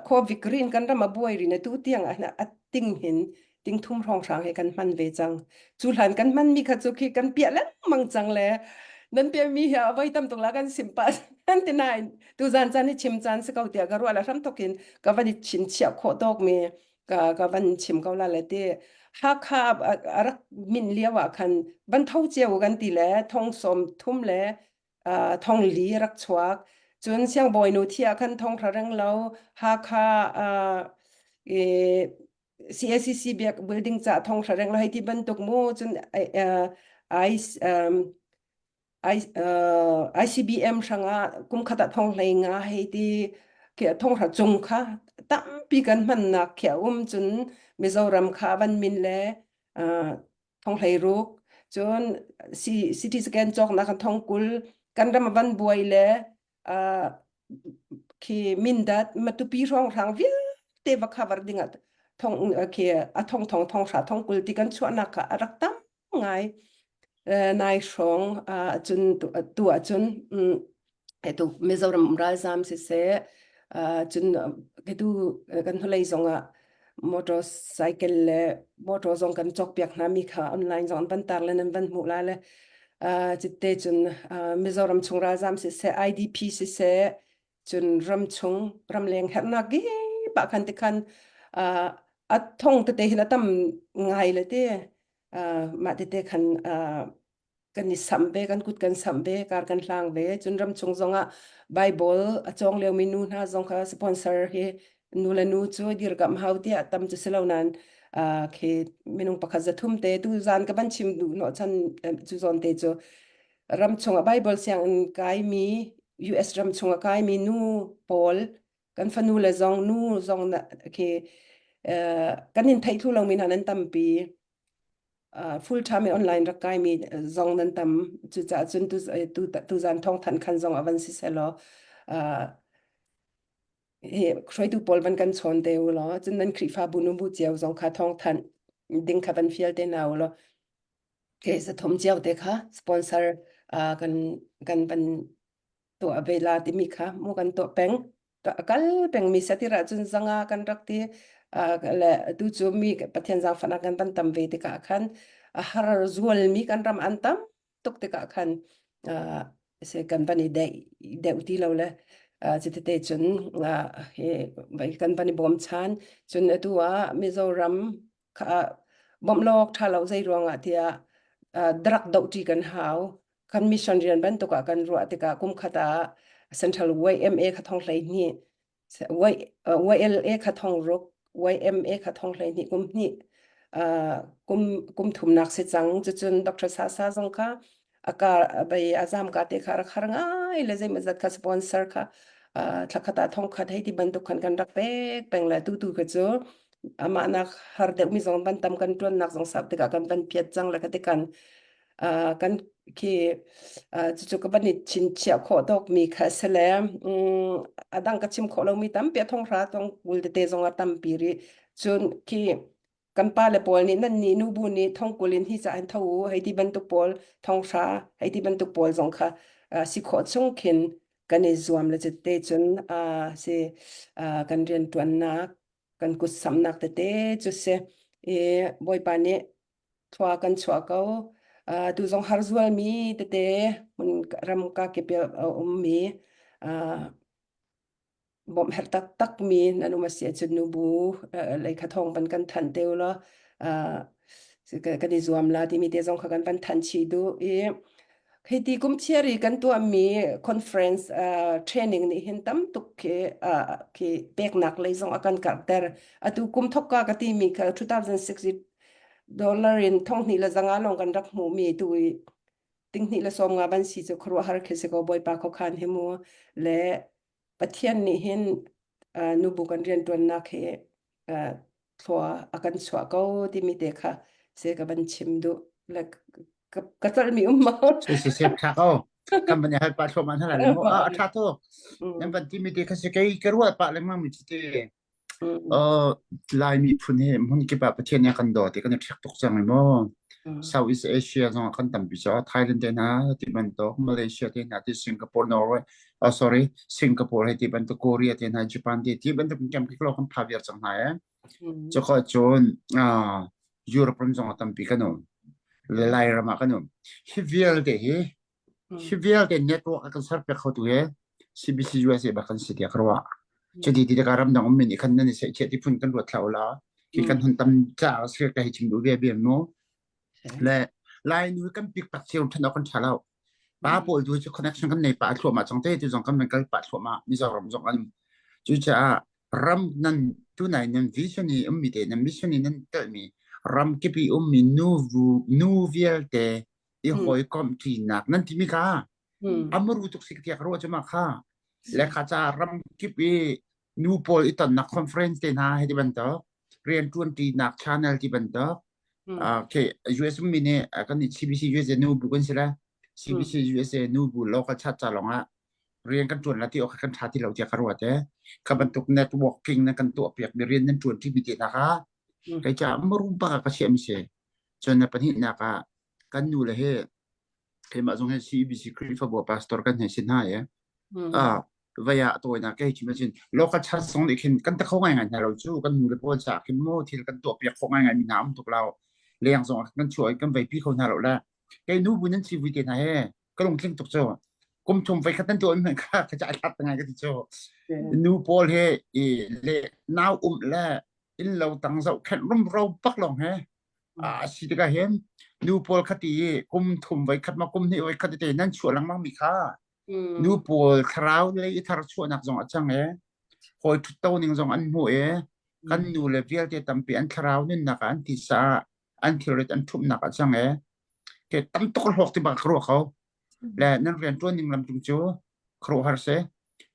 COVID rin kan ram a buai rin tu tiang ah a ting hin ting thum hrawnghrang he kan hman ve cang. Cu hlan kan hman mi kha cu khi kan piah lengmang cang le nan piah mi hi a voi tam tuk la kan sim pah nan ti nain tuzan caan hi chim caan si ko tiah ka ruah la hram thok in ka van i chinchiah khawh tawk mi ka ka van chim ko la le ti Hakha a rak min lio ah khan van tho cio kan ti le thong som thum le thong li rak chuak cun siangbawinu thi ah khan thong hra reng lo Hakha e, CACC biak building ca thong hra reng lo hei ti bantuk mu cun ai um, ICBM hrangah kum khat ah thong hlei nga hei ti khi thong hra cung kha tampi kan hmannak khi a um cun Mizoram kha van min le thong hlei ruk cun CT scan cawknak kan thong 20 kan ram van buai le khi Mindat Matupi hrawng hrang vialte va cover dingah thong khi a thong thong thong hra thong 20 ti kan chuahnak kha a rak tam ngai nai hrawng cun tu ahcun tu Mizoram ralzam siseh cun tu kan hnulei zongah motorcycle le motor zong kan cawkpiak hna mi kha online zong an van tar le nan van hmuh la le citte cun Mizoram chung ralzam siseh IDP siseh cun ramchung ramleng herhnak kip ah khan tikhan a thong tete hin a tam ngai le te mah tete khan kan i samh ve kan kut kan samh ve kar kan hlang ve cun ramchung zongah Bible a cawng liomi nu hna zong kha sponsor hi nu le nu cu dirkamh hau tiah tam cu si lo nain khi minung pakhat zathum te tu zan ka van chim duh hnawh chan cu zawn te cu ram chungah Bible sianginn kaimi US ram chungah kaimi nu pawl kan fanu le zong nu zong na khi kan in theih thlu lomi hna nan tampi full time in online rak kaimi zong nan tam cucaah cun tu tu tu zan thawng thanh khan zong avan si selaw hi hruaitu pawl van kan chawn te u law cun nan Khrihfabu nu bu cio zong kha thawng thanh ding kha van fial te hna u law ke zathum cio te kha sponsor kan kan van tuah ve la timi kha mu kan tuah peng a kal peng mi satira cun zanga kan rak ti le tu cu mi Pathian zaangfahnak kan van tam ve tikah khan a har zual mi kan ram an tam tuk tikah khan se kan van i deuh deuh ti lo le citete cun kan van i bawm chan cun atu ah Mizoram kha bawmh lawk ṭha lo zei ruangah tiah drug dohṭi kan hau kan mission rian bantuk ah kan ruah tikah kum khat ah Central YMA kha thong 12 YLA kha thong ruk YMA kha thong 12 kum hnih kum kum thumnak si cang cucun Dr. Sasa zong kha aka bai azam ka te kha rak har ngai le zei mazat kha sponsor kha thlakhat ah thong khat hei ti bantuk khan kan rak pek peng le tu tu kha cu amah nak har deuh mi zong van tam kan tuan nak zong sap tikah kan van piat cang le ka ti kan kan khi cucu ka van i chinchiah khawh tawk mi kha si le a dang ka chim khawh lomi tampi a thong hra tong kul tete zong a tampi rih cun khi kan pa le pawl nih nan nih nubu nih thong kul in hi ca in tho u hei ti bantuk pawl thong hra hei ti bantuk pawl zong kha si khawh chung khin kan i zuam le te cun si kan rian ṭuannak kan kut samnak tete cu si i Bawipa nih thlua kan chuah ko tu zong har zualmi tete hmun ram ka kip a ummi bawmh herh taktakmi nan um a si ahcun nubu lei kha thawng van kan thanh te u law kan i zuam la timi te zong kha kan van thanh chih duh i hei ti kum chiari kan tuahmi conference training nih hin tam tuk khi khi peknak lei zong a kan karhter atu kum thokka ka timi kha 2060 dollar in thong hnih le zanga lawng kan rak hmuhmi tu i ting hnih le 50 ban si cu khuaruahhar khi si ko Bawipa khuakhan hi mu le Pathian nih hin nubu kan rianṭuannak hi thlua a kan chuah ko timi te kha se ka van chim duh le ka tlolhmi um maw si si si tha ko kan van i hal pah thluahmah hna lai mu a tha tuk nan van timi te kha si kei ka ruah pah lengmang mi te Laimi phun hi hmun kip ah Pathian nih a kan dawt i kan i ṭhek tuk cang i maw Southeast Asia zong ah kan tampi caah Thailand te hna ti bantuk Malaysia te hna ti Singapore Norway oh sorry Singapore he ti bantuk Korea te hna Japan te ti bantuk in kan kiklo kan pha viar cang hna e. Cuka cun Europe ram zong ah tampi kan um. Le Lairam ah kan um. Hi vialte hi hi vialte network a kan serpiak khotu hi CBC USA bak kan si tiah ka ruah. Cuti ti tikah ramdang ummi nih khan nan i seihchiah ti phun kan ruat thlau la. Hi kan hun tam caah si ka hei chim duh ve bia mu. Le Lainu kan pik pak cio ṭhan awk kan ṭha lo. Pa pawl tu cu connection kan nei pah thluahmah cang te tu zong kan van kal pah thluahmah Mizoram zong an cucaah ram nan tunai nan vision i ummi te nan mission i nan telhmi ram kip i ummi nu nu vialte i hawikomh ṭinak nan timi kha amaru tuk si tiah ka ruah cu ma kha le kha ca ram kip i nu pawl i tonnak conference te hna hei ti bantuk rianṭuan ṭinak channel ti bantuk okay US ummi nih kan nih CBC USA nu bu kan si le CBC USA nu bu local chat ca lawng ah rian kan ṭuan la ti awk kan ṭha ti lo tiah ka ruat e kha bantuk networking na kan tuah piak mi rian nan ṭuan ṭi mi te hna kha kei ca marum pa ka chiah mi si cun na pahnihnak ah kan nu le he keimah zong he CBC Khrihfabu pastor kan hei si hna e ah vei ah tawinak ke chim achin local church zong nih khin kan ta kho ngai ngai hna lo cu kan nu le pawl ca khin mo thil kan tuah piak khawh ngai ngai mi hna um tuk lo leng zong kan chuah kan vei pi kho hna lo la kei nu bu nan si vui te hna he ka lungtling tuk cu kum thum voi khat nan tuah mi kha ka ca hlat ngai ka ti cu nu pawl he i le nau um le inn lo tang zoh khenh rumro bak long he a si tikah hin nu pawl khati i kum thum voi khat ma kum hnih voi khat te nan chuah lengmang mi kha nu pawl thlarau lei i thar chuahnak zong a cang e hawi thutto ning zong an hmu e kan nu le vialte tampi an thlarau nunnak ah an tisa an thilrit an thumnak a cang e ke tam tuk hlawk ti bak ka ruah kho le nan rian tuan ning lam tung cu khuaruahhar si.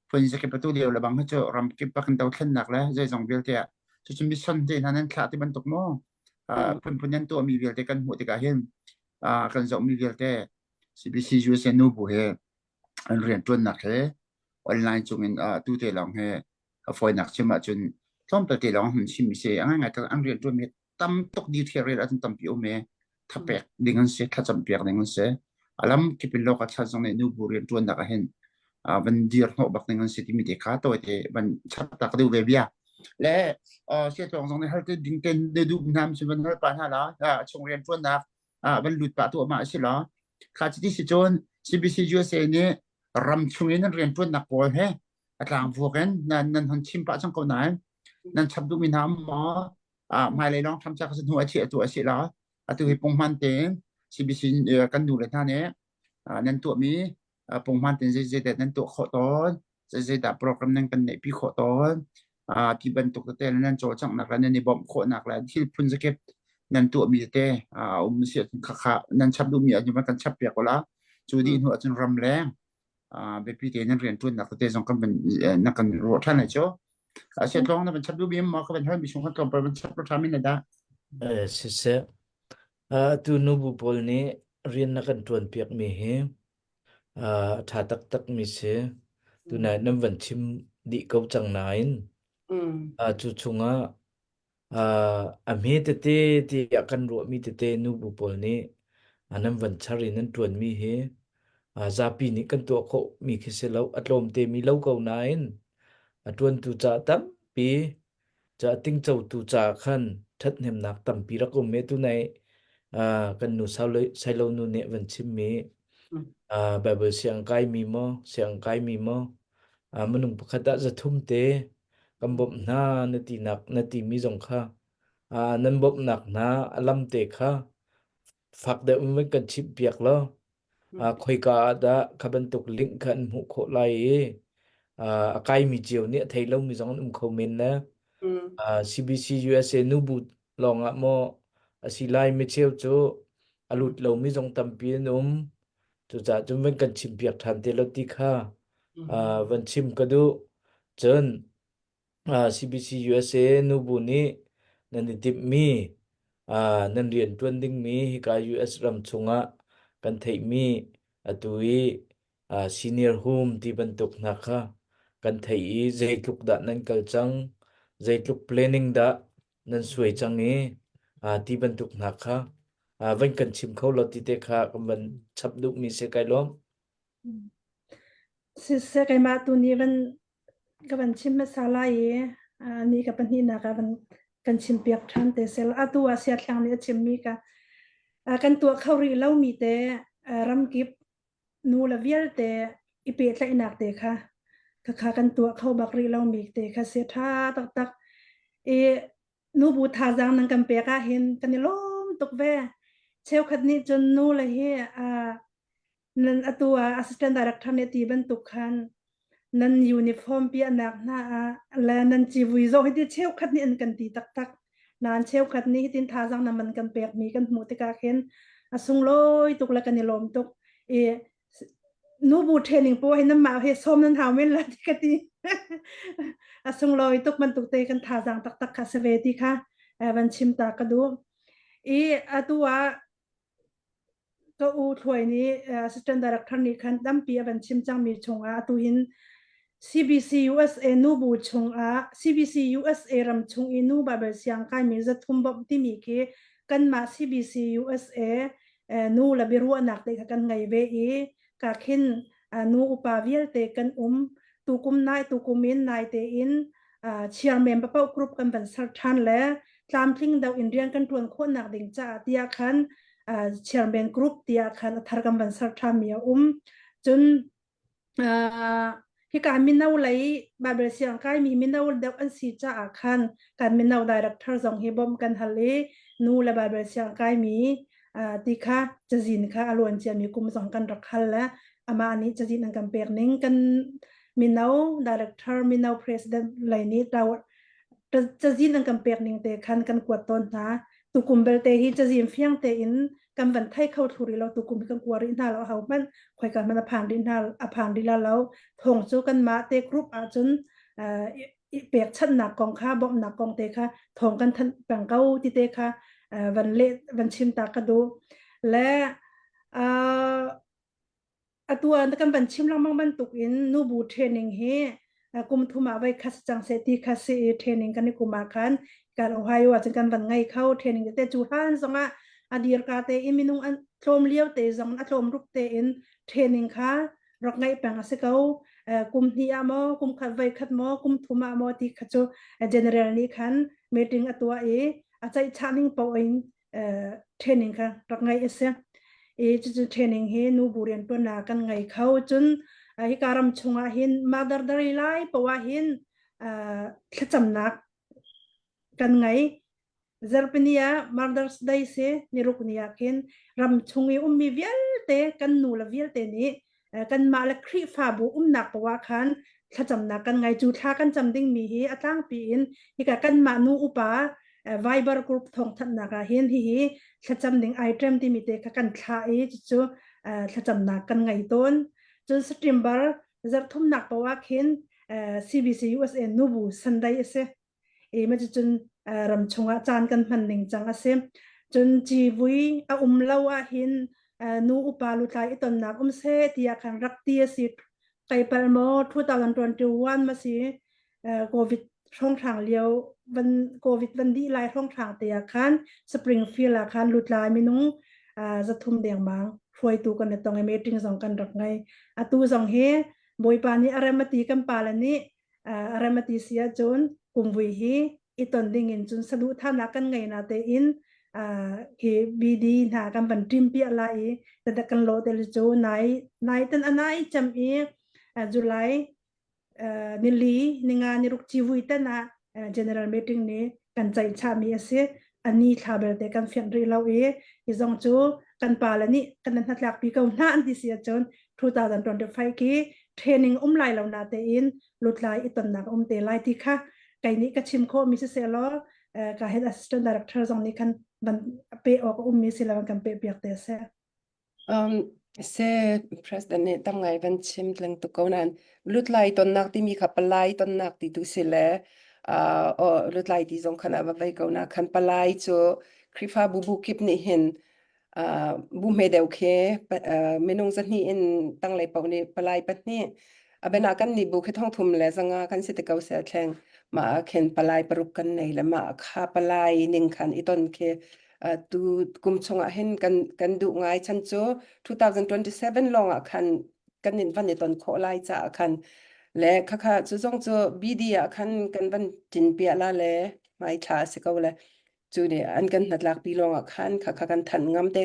Phun zakip atu lio le bang hi cu ramkip bak in dothlennak le zeizong vialte ah cucu mission te hna nan thlah ti bantuk maw phunphun nan tuahmi vialte kan hmuh tikah hin kan zohmi vialte CBC USA nu bu he an rianṭuannak he online cungin tu te lawng he a fawinak chim ahcun tlawmpal te lawng hun chim si a ngaingai tak an rianṭuanmi tam tuk detail rel ahcun tampi um i thapek ding an si thlacam piak ding an si a lam kip in local church zong nih nubu rianṭuannak ah hin van dir hnawh bak ding an si timi te kha tawite van chap tak deuh ve bia le siatlawng zong nih hal te ding ten de duh nam sin van hal pa hna la chung rianṭuannak van lut pah tu ma si la kha chiti si cun CBC USA nih ram chung in an rianṭuannak pawl he a tlang vuak in nan nan hon chim pah cang ko nain nan chap duhmi hna maw hmailei lawng tham ca ka hnu a chi atu a si la atu hi punghman tein CBC kan nu le hna nih nan tuahmi punghman tein zei zei nan tuah khawh tawn zei zei dah program nan kan neih pi khawh tawn ti bantuk tete nan cawlcanghnak le nan i bawmh khawhnak le thil phun zakip nan tuahmi tete a um si khakha nan chap duhmi ahcun kan chap piak la cu dih hnu ahcun ram leng biapi te nan rian ṭuannak tete zong kan van na kan ruah ṭhan lai cu Siatlawng na van chap duh mi maw ka van hal mi chung kan tlawmpal van chap ṭha min dah Siseh atu nubu pawl nih rian na kan ṭuan piak mi hi a ṭha taktak mi si tunai nan van chim dih ko cang nain cu chungah A hme tete tiah kan ruahmi tete nubu pawl nih nan van char i nan ṭuanmi hi zapi nih kan tuah khawhmi khi si lo. A tlawmte mi lo ko nain a ṭuantu ca tampi, ca tingcotu ca khan ṭhathnemnak tampi rak um i tunai kan nu Sailo nu nih a van chimmi Baibal siang kaimi maw, siang kaimi maw, minung pakhat ah 300 te kan bawmh hna na tinak na timi zong kha nan bawmhnak hna a lam te kha fak deuh in van kan chimh piak law khoika ah dah kha bantuk link kha an hmuh khawh lai i a kaimi cio nih a thei lomi zong an um kho men le CBC USA nubu lawngah maw a si lai micheu cu a lut lomi zong tampi an um cucaah cun van kan chim piak ṭhan te lo ti kha van chim ka duh. Cun CBC USA nubu nih nan i timhmi nan rian ṭuan dingmi hika US ram chungah kan theihmi atu i senior home ti bantuk hna kha kan theih i zeitluk dah nan kal cang, zeitluk planning dah nan suai cang i ti bantuk hna kha van kan chim kho lo ti te kha kan van chap duhmi si kai lawm. Siseh keimah tu nih van ka van chim hmasa lai i ni ka pahnihnak ah van. kan chimpiak ṭhan te sel. Atu ah Siathlang nih a chimmi ka kan tuah kho rih lomi te ramkip nu le vialte i pehtlaihnak te kha khakha kan tuah kho bak rih lomi te kha si ṭha taktak. I nubu thazaang nan kan pek ahhin kan i lawm tuk ve. Cheukhat nih cun nu le hi nan atu ah assistant director nih ti bantuk khan nan uniform piahnak hna ah le nan civui zoh hi ti cheukhat nih an kan ti taktak. Nain cheukhat nih hitin thazaang na man kan pekmi kan hmuh tikah khin a sunglawi tuk le kan i lawm tuk. I nubu training pawl hi nanmah he sawm nan hau men la ti ka ti. A sunglawi tuk bantuk te kan thazaang taktak kha si ve ti kha van chim ta ka duh. I atu ah ka u Thluai nih assistant director nih khan tampi a van chim cangmi chungah atu hin CBC USA nubu chungah CBC USA ram chung i nu Bible siang kaimi zathum bawmh timi khi kanmah CBC USA nu le biaruahnak te kha kan ngei ve i ka khin nu upa vialte kan um tukum nai tukum in nai tein chairman papoh group kan van ser ṭhan le tlamtling deuh in rian kan ṭuan khawhnak ding caah tiah khan chairman group tiah khan a thar kan van ser ṭhanmi a um. Cun hika mino lei Bible siang kaimi mino deuh an si caah khan kan mino director zong hi bawmh kan hal i nu le Bible siang kaimi ti kha cazin kha a luan ciami kum zong kan rak hal le amah nih cazin an kan pek ning kan mino director mino president lei nih cazin an kan pek ning te khan kan kuat tawn hna tukum belte hi cazin fiang tein kan van thei kho thlu rih lo tukum hi kan kua rih hna lo ho hmanh khoika hmanh a phan rih hna a phan rih la lo thong cu kan mah te group ahcun pekchanhnak kong kha bawmhnak kong te kha thong kan thanh peng ko ti te kha van le van chim ta ka duh le Atu ah kan van chim lengmang bantuk in nubu training hi kum thum ah voi khat cang seh ti kha si i training kan i kum ah khan kan Ohio ah cun kan van ngei kho training te cu hlan zong ah a dir ka te in minung an tlawm lio te zong a tlawm ruk te in training kha rak ngeih peng a si ko. Kum hnih ah maw kum khat voi khat maw kum thum ah maw ti kha cu general nih khan meeting a tuah i a ceihchah ning paoh in training kha rak ngeih a si. I cucu training hi nu bu riantuannak kan ngei kho. Cun hika ram chungah hin Mother Day lai poah hin thlacamnak kan ngei. Zarhpini ah Mother's Day si niruk ni ah khin ram chung i ummi vialte kan nu le vialte nih kanmah le Khrihfabu umnak poah khan thlacamnak kan ngei. Cu thla kan cam dingmi hi a tlangpi in hika kanmah nu upa Viber group thawngthanhnak ah hin hihi thlacam ding item timi te kha kan thlah i cucu thlacamnak kan ngei tawn. Cun September zarhthumnak poah khin CBC USA nubu Sunday a si. I ma cucun ram chungah caan kan hman ning cang a si. Cun civui a um lo ahhin nu upa lutlai i tonnak um seh tiah khan rak ti a si. Kai pal maw 2021 ma si COVID hrawnghrang lio van COVID van dih lai hrawnghrang te ah khan Springfield ah khan lutlai minung zathum dengmang hruaitu kan i tong i meeting zong kan rak ngei. Atu zong hi Bawipa nih a rem a ti kan pale nih a rem a ti si ahcun kumvui hi i ton ding in cun saduhthahnak kan ngei na tein hi BD hna kan van ṭim piah lai i tadak kan lawh te cu nai nai tan anai cem i July nili ninga niruk civui tan ah general meeting nih kan ceihchahmi a si. Ani thla belte kan fianh rih lo i hi zong cu kan pa le nih kan hnatlakpi ko hna an ti si ahcun 2025 khi training um lai lo na tein lutlai i tonnak um te lai ti kha kei nih ka chim khawh mi siseh law ka head assistant director zong nih khan van pe awk a ummi si lo kan pe piak te seh. Um, se president nih tam ngai van chim tling tuk ko nain lutlai tonnak timi kha palai tonnak ti tu si le uh, oh, lutlai ti zong khan a va vei ko na khan palai cu Khrihfabu bu kip nih hin uh, bu hme deuh khi uh, minung zahnih in tanglei paoh nih palai pahnih abena kan nih bu khi thong thum le zanga kan si te ko se thleng ma khin palai paruk kan nei le ma kha palai ning khan i ton khi tu kum chungah hin kan kan duh ngai chan cu 2027 lawng ah khan kan in van i ton khawh lai caah khan le khakha cu zong cu BD ah khan kan van tin pia la le. Hmai thla a si ko le cu nih an kan hnatlakpi lawng ah khan kha kha kan thanh ngam te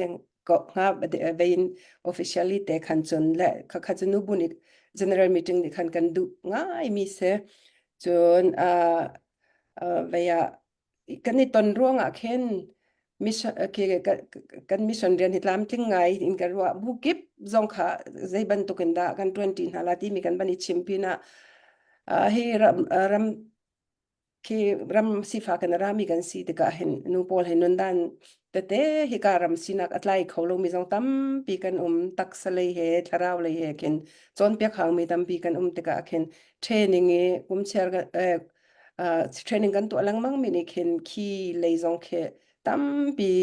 ko hnga vein officially te khan cun le kha kha cu nubu nih general meeting nih khan kan duh ngai mi si. Cun uh, uh, vei ah kan i ton ruangah khin mission kan mission rian hi tlamtling ngai in kan ruah bu kip zong kha zei bantuk in dah kan ṭuan ṭi hna la timi kan van i chim pinah hi ram ram khi ram sifak in a rami kan si tikah hin nu pawl hi nundan tete hika ram sinak a tlai kho lomi zong tampi kan um taksa lei he thlarau lei he khin cawnpiak hangmi tampi kan um tikah khin training i kumchiar training kan tuah lengmang mi nih khin khi lei zong khi tampi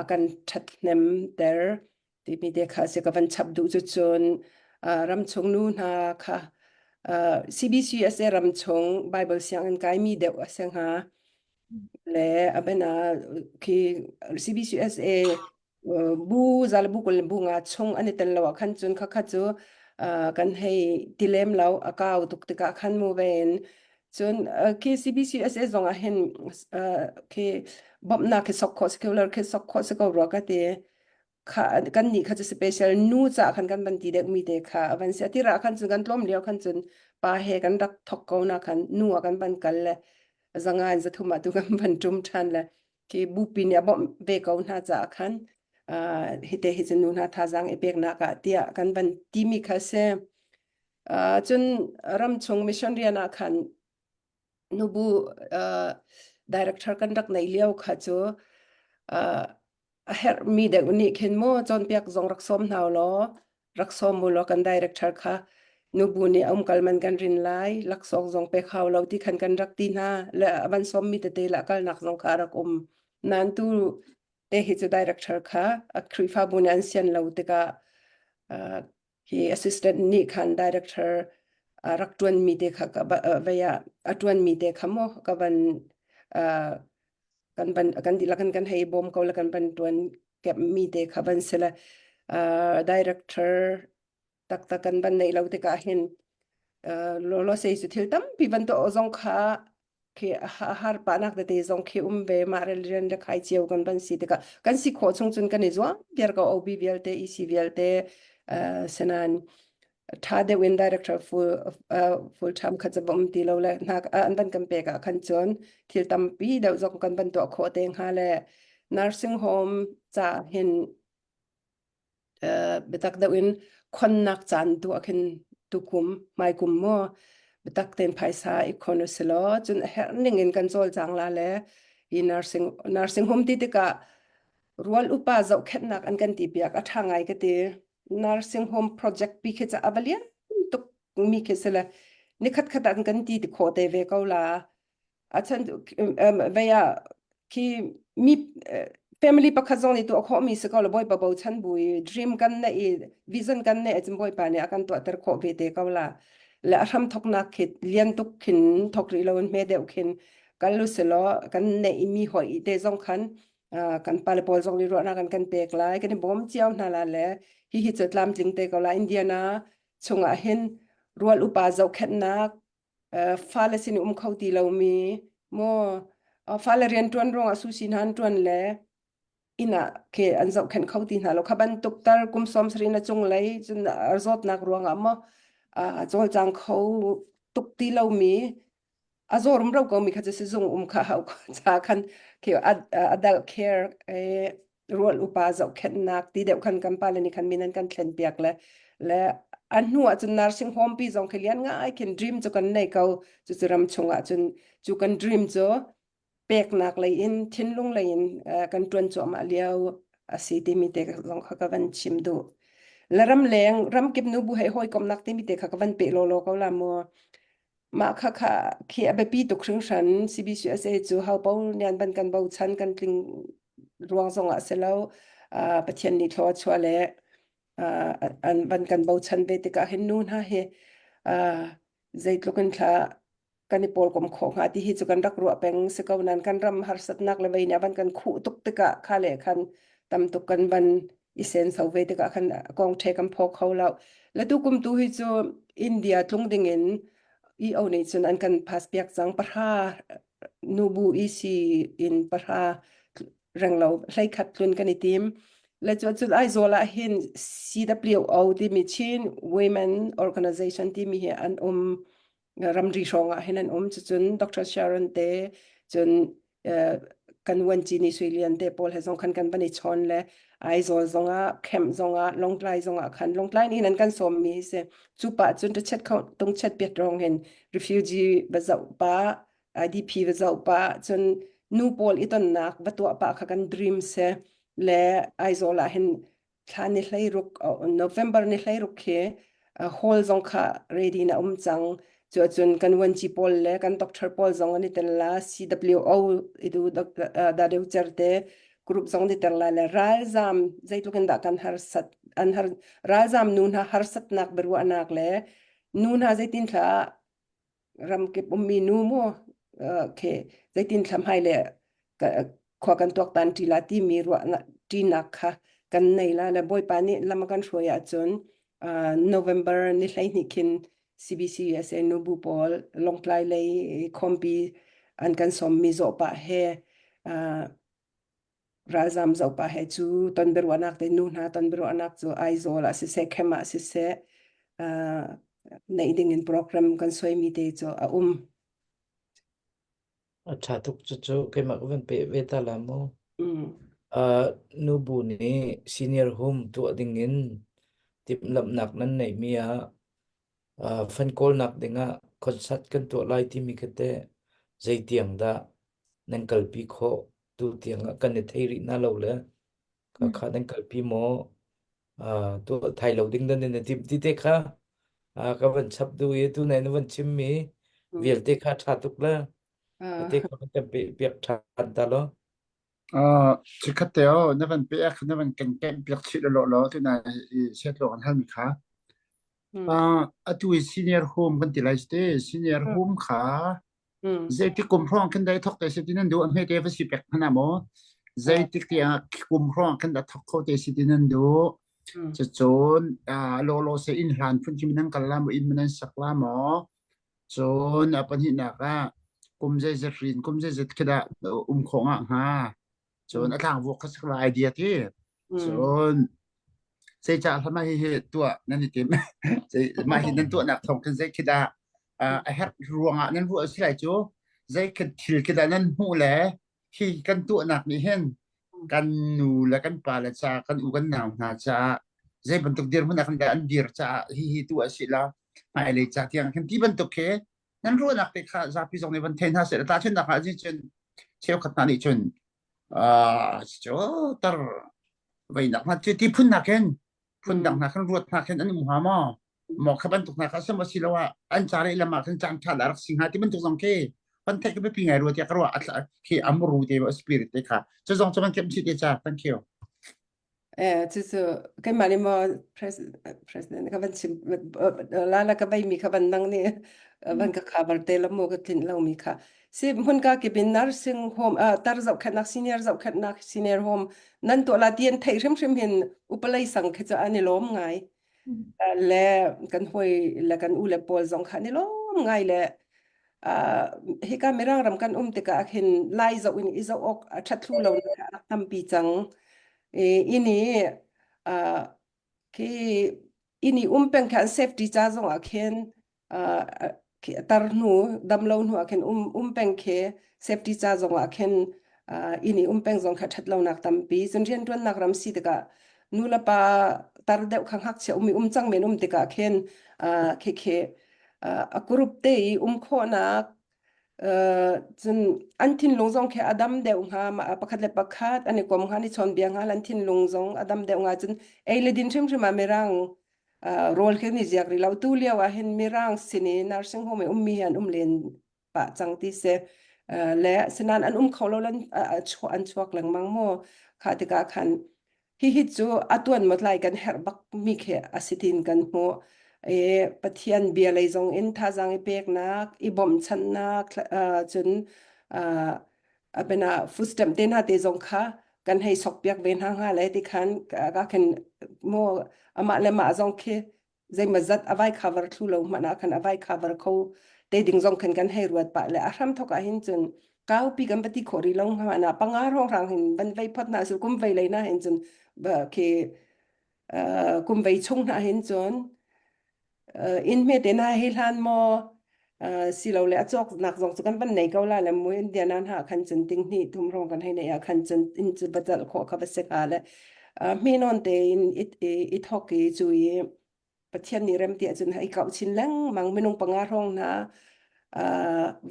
a kan ṭhathnem ter timi te kha si ka van chap duh cu cun ramchung nu hna kha CBCUSA ramchung Bible sianginn kaimi deuh a si hnga le a bena khi CBCUSA bu za le bu 20 le bu nga chung an i tel lo ah khan cun khakha cu kan hei ti lem lo a kau tuk tikah khan mu ve in cun khi CBCUSA zong ah hin khi bawmhnak khi sok khawh secular khi sok khawh si ko rua ka ti kha kan nih kha cu special nu ca khan kan van ti deuh mi te kha a van si atira khan cun kan tlawm lio khan cun pa he kan rak thok ko na khan nu ah kan van kal le zanga in zathum ah tu kan van ṭum ṭhan le khi bupi nih a bawmh ve ko hna caah khan hite hi cu nu hna thazaang i peknak ah tiah kan van timi kha si. Cun ramchung mission rian ah khan nubu director kan rak neih lio kha cu a herhmi deuh nih khin mu cawnpiak zong rak sawm hna law rak sawm u law kan director kha nubu nih a umkal man kan rin lai laksawng zong pek hau lo ti khan kan rak ti hna le a van sawm mi tete le a kalnak zong kha a rak um nain tu te hi cu director kha a Khrihfabu nih an sian lo tikah hi assistant nih khan director a rak ṭuan mi te kha ka vei ah a ṭuan mi te kha maw ka van kan van kan dihlak in kan hei bawm ko le kan van ṭuan kep mi te kha van si le director taktak kan van neih lo tikah hin lolo sei cu thil tampi van tuah zong kha khi har pa nak tete zong khi um ve mah rel rian le khai cio kan van si tikah kan si khawh chung cun kan i zuam viar ko OB vialte EC vialte senan ṭha deuh in director full full time kha cu va um ti lo le hna an van kan pek ah khan cun thil tampi deuh zong kan van tuah khawh te hnga le nursing home ca hin biatak deuh in khonnak caan tu ah khin tukum hmaikum maw biatak tein phaisa i khon usilaw cun a herh ning in kan cawlcang la le hi nursing nursing home ti tikah rual upa zohkhenhnak an kan ti piak a ṭha ngai ka ti. Nursing home project pi khi ca a va lian tuk mi khi si le nikhat khat ah kan ti ti khawh te ve ko la. A chan vei ah khi mi family pakhat zong nih tuah khawh mi si ko la bawipa bochan bu i dream kan neih i vision kan neih ahcun bawipa nih a kan tuahter khawh ve te ko la. Le a hram thoknak khi lian tuk khin thok rih lo in hme deuh khin kal u silaw kan neih mi hoi te zong khan kan pale pawl zong nih ruahnak an kan pek lai kan i bawm cio hna la le hihi cu tlamtling te ko la Indiana chungah hin rual upa zohkhenhnak fale sin um kho ti lomi maw fale rian ṭuan ruangah susi hna an ṭuan le inn ah ke an zohkhenh kho ti hna lo kha bantuk tar kum 70 na cung lei cun zawtnak ruangah maw cawlcang kho tuk ti lomi a zaw rumro ko mi kha cu sizung um kha hau cha khan khi adult care e rual upa zohkhenhnak ti deuh khan kan pale nih khan min an kan thlen piak le le a hnu ah cun nursing home pi zong khi lian ngai khin dream cu kan nei ko cu cu ram chung ah cun cu kan dream cu peknak lei in thinlung lei in kan tuan cuahmah lio a si timi te zong kha ka van chim duh le ram leng ramkip nu bu hei hawikomnak timi te kha ka van pe law law ko la mu Mah khakha khi a biapi tuk hringhran. CBCUSA cu hopaoh nih an van kan bochan kan tling ruang zongah si lo. Uh, Pathian nih thlua a chuah le uh, an van kan bochan ve tikah hin nu hna hi uh, zeitluk in thla kan i pawlkom khawh hnga ti hi cu kan rak ruah peng si ko nain kan ram harsatnak le vei nih a van kan khuh tuk tikah kha le khan tam tuk kan van i senso ve tikah khan kong ṭhe kan phaw kho lo. Le tu kum tu hi cu India tlung ding in EO nih cun an kan pass piak cang pahra nubu EC in pahra renglo 11 tlun kan i tim. Le cu cun Aizawl ah hin CWO timi Chin Women Organization timi hi an um ramri hrawng ah hin an um. Cucun Dr. Sharon te cun kan vuanci ni Sui Lian te pawl he zong khan kan van i chawn le Aizawl zongah camp zongah Lawngtlai zongah khan Lawngtlai nih an kan sawm mi si cu pah cun chet kho tung chet piat rong hin refugee va zoh pa IDP va zoh pa cun nu pawl i tonnak va tuah pa kha kan dream se le Aizawl ah hin thla ni 16 November ni 16 khi hall zong kha ready na um cang. Cu ahcun kan vuanci pawl le kan doctor pawl zong an i tel la CWO idu dadeu certe group zong ni tel la le ralzam zeitluk in dah kan harsat an har ralzam nu hna harsatnak biaruahnak le nu hna zeitin thla ramkip ummi nu mu khi zeitin thla hmai le khua kan tuaktan ṭi la timi ruah ṭinak kha kan nei la le Bawipa nih lam a kan hruai ahcun November ni 12 khin CBC USA nubu pawl Lawngtlai lei khawmpi an kan sawmmi zawh pah he ralzam zoh pah he cu ton biaruahnak te nu hna ton biaruahnak cu Aizawl ah siseh Khem ah siseh neih ding in program kan suaimi te cu a um. A ṭha tuk cucu keimah ka van peh ve ta la mu. Mm. Uh, nubu nih senior home tuah ding in timhlamhnak nan neihmi ah uh, fan kawlnak dingah concert kan tuah lai timi kha teh zeitiang dah nan kalpi khawh tu tiang ah kan i thei rih na lo le kha kha nan kalpi maw uh, tuah thai lo ding nan in timh ti te kha uh, ka van chap du i tu nai na van chim mi vialte kha ṭha tuk le te kha van kan pe piak ṭhan ta lo Uh, chikkhat te o na van pek na van kan kem piak chih lo lo tu na i set lo kan hal mi kha uh, atu i senior home kan ti lai te senior home kha Zeitik kum hrawng khin dai thok te si ti nan duh? A hme te va si pek hmanh ah maw? Zeitik tiang kum hrawng khin dah thok kho te si ti nan duh? Cucun lawlaw se inn hlan phun khi nan kal la maw? Inn nan sak la maw? Cun a pahnihnak ah kum zeizat rin kum zeizat khi dah um khawh ngah hnga? Cun a tlangvuak kha sak la idea ti. Cun zeicah hla hi hi tuah nan i tim? Mah hi nan tuahnak thawng khin zei khi dah a herh ruangah nan ruah si lai cu zei khi thil khi dah nan hmuh le hi kan tuahnak nih hin kan nu le kan pa le ca kan u kan nau hna caah zei bantuk dirhmun ah khan dah an dir caah hi hi tuah si la hmailei ca tiang khin ti bantuk khi nan ruahnak te kha zapi zong nih van thei hna seh tahchunhnak ah cun cheukhat hna nih cun cu tar veinak hna cu ti phun hna khin phun dang hna khin ruat hna khin an um hnga maw maw kha bantuk hna kha sem a si lo ah an ca leh lam ah khin caan ṭha rak si hnga ti bantuk zong khi pan theih ka biapi ngai rua tiah ka ruah khi amru te spirit te kha cu zong cu kan kemh chih te cha thank you Eh, cucu keimah nih maw president ka van chim la la ka veimi kha van nang nih van ka cover te la mu ka tlinh lomi kha si hmunka kip in nursing home tar zohkhenhnak senior zohkhenhnak senior home nan tuah la ti an theih hrimhrim hin upalei sang khi cu an i lawm ngai le kan hawi le kan u le pawl zong kha an i lawm ngai le hika Mirang ram kan um tikah khin lai zoh in i zoh awk a ṭhat thlu lo nak a tampi cang. Ini khi ini um peng khan safety ca zong ah khin tar hnu dam lo hnu ah khin um um peng khi safety ca zong ah khin ini um peng zong kha ṭhat lonak tampi cun rianṭuannak ram si tikah nu le pa tar deuh kha ngakchia um i um cang men um tikah khin khi khi a group te i um khawhnak cun an thinlung zong khi a dam deuh hnga pakhat le pakhat an i kom hnga an i chawnbia hnga an thinlung zong a dam deuh hnga cun ei le din hrimhrim ah mirang rawl khi ni ziak rih lo tu lio ah hin mirang sin i nursing home i ummi hi an um len pah cang ti si le sinan an um kho lo lan an chuak lengmang mu kha tikah khan Hihi cu a tuan maw tlai kan herh bak mi khi a si tiin kan hmuh. I Pathian bia lei zong in thazaang i peknak, i bawmhchanhnak, cun a bena food stamp te hna te zong kha kan hei sokpiak ve hna hnga le ti khan ka khin maw amah le mah zong khi zeimawzat a vai cover thlu lo hmanh ah khan a vai cover kho te ding zong khan kan hei ruat pah le a hram thok ah hin cun. Kaupi kan va ti khawh rih lo hnga na panga hrawnghrang hin van vei phot hna su kum vei lei na hin cun ba khi kum vei chung hna hin cun inn hme te na hei hlan maw silole a cawknak zong cu kan van nei ko la le mu Indiana hna khan cun ting hnih thum hrawng kan hei nei ah khan cun inn cu va zalh khawh kha va si hnga le hme nawn tein i thok i cu i Pathian nih rem ti ahcun hei kauh chin lengmang minung panga hrawng hna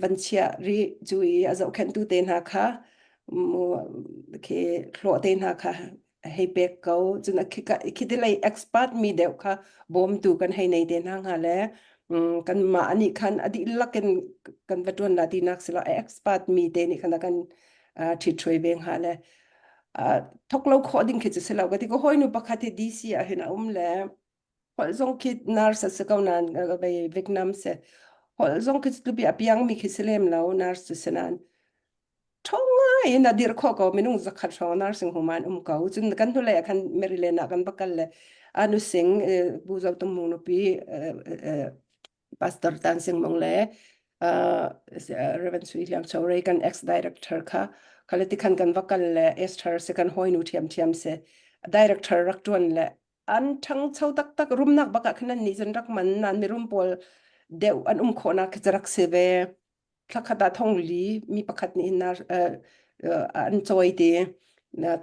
van chiah rih cu i a zohkhenhtu te hna kha khi hlawh te hna kha hei pek ko cun khi ti lei expert mi deuh kha bawmtu kan hei nei te hna hnga le kan mah nih khan a dihlak in kan va ṭuan la tinak si lo expert mi te nih khan a kan ṭhitṭhuai ve hnga le thok lo khawh ding khi cu si lo ka ti ko hawinu pakhat hi DC ah hin a um le holh zong khi nurse a si ko nain vei Vietnam si holh zong khi tlupi a piang mi khi si lem lo nurse cu si nain ṭhawng ngai in a dir khawh ko minung zakhat hrawng nursing home ah an um ko cun kan hnulei ah khan Maryland ah kan va kal le anu sing Bu Zo Tum Mung nupi Pastor Tan Sing Mong le Reverend Sui Hliang Cho Rei kan ex director kha khale ti khan kan va kal le Esther se kan hawinu thiam thiam se director rak tuan le an ṭhangcho taktak rumnak bak ah khan an nih cun rak man nan mirum pawl deuh an um khawhnak khi cu rak si ve thlakhat ah thong li mi pakhat nih hin an cawi ti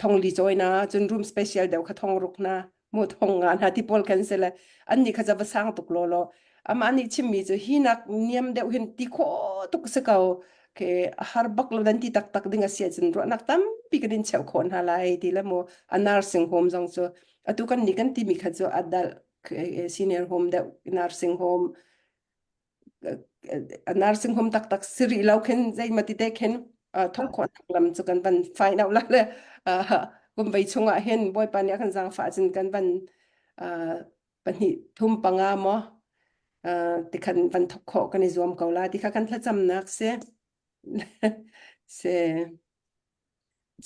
thong li cawi na cun room special deuh kha thong ruk na mu thong nga na ti pawl kan si le an nih kha za va sang tuk law law amah nih chimmi cu hi nak niam deuh hin ti khawh tuk si ko ke har bak lo dan ti taktak ding a si ahcun ruahnak tampi kan in cheuh khawh hna lai ti le mu a nursing home zong cu atu kan nih kan timi kha cu adult senior home deuh nursing home a nursing home taktak si rih lo khin zeima ti te khin thok khawh nak lam cu kan van find out la le kum vei chungah hin bawipa nih a kan zaangfah cun kan van pahnih thum panga maw tikhan van thok khawh kan i zuam ko la ti kha kan thlacamnak si si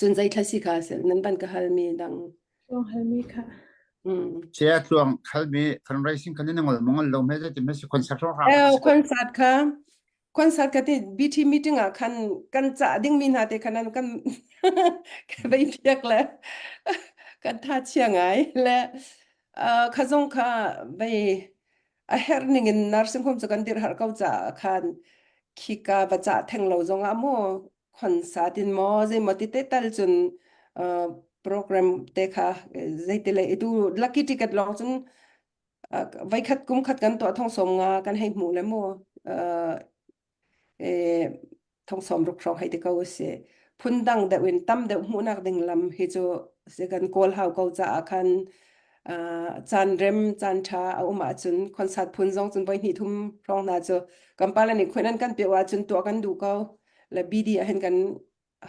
Cun zei thla si kha nan van ka halmi dang. Tluang halmi kha. Sia tluang halmi fundraising kan in ngol mongol lo me ti me si concert ro ra. Eh concert kha concert ka ti BT meeting ah khan kan ca ding mi hna te khan an kan ka vei piak le kan tha chia ngai le kha zong kha vei a herh ning in nursing home cu kan dir har ko ca khan khika va ca theng lo zong ah mu concert in maw zeimaw ti te tal cun program te kha zeiti le itu lucky ticket lawng cun voikhat kum khat kan tuah thong som nga kan hei hmu le mu thong som ruk hrawng hei ti ko si phun dang deuh in tam deuh hmuhnak ding lam hi cu si kan kawl hau ko caah khan caan rem caan ṭha a um ahcun concert phun zong cun voi hnih thum hrawng hna cu kan pale nih khuin an kan pioh ahcun tuah kan duh ko le BD ah hin kan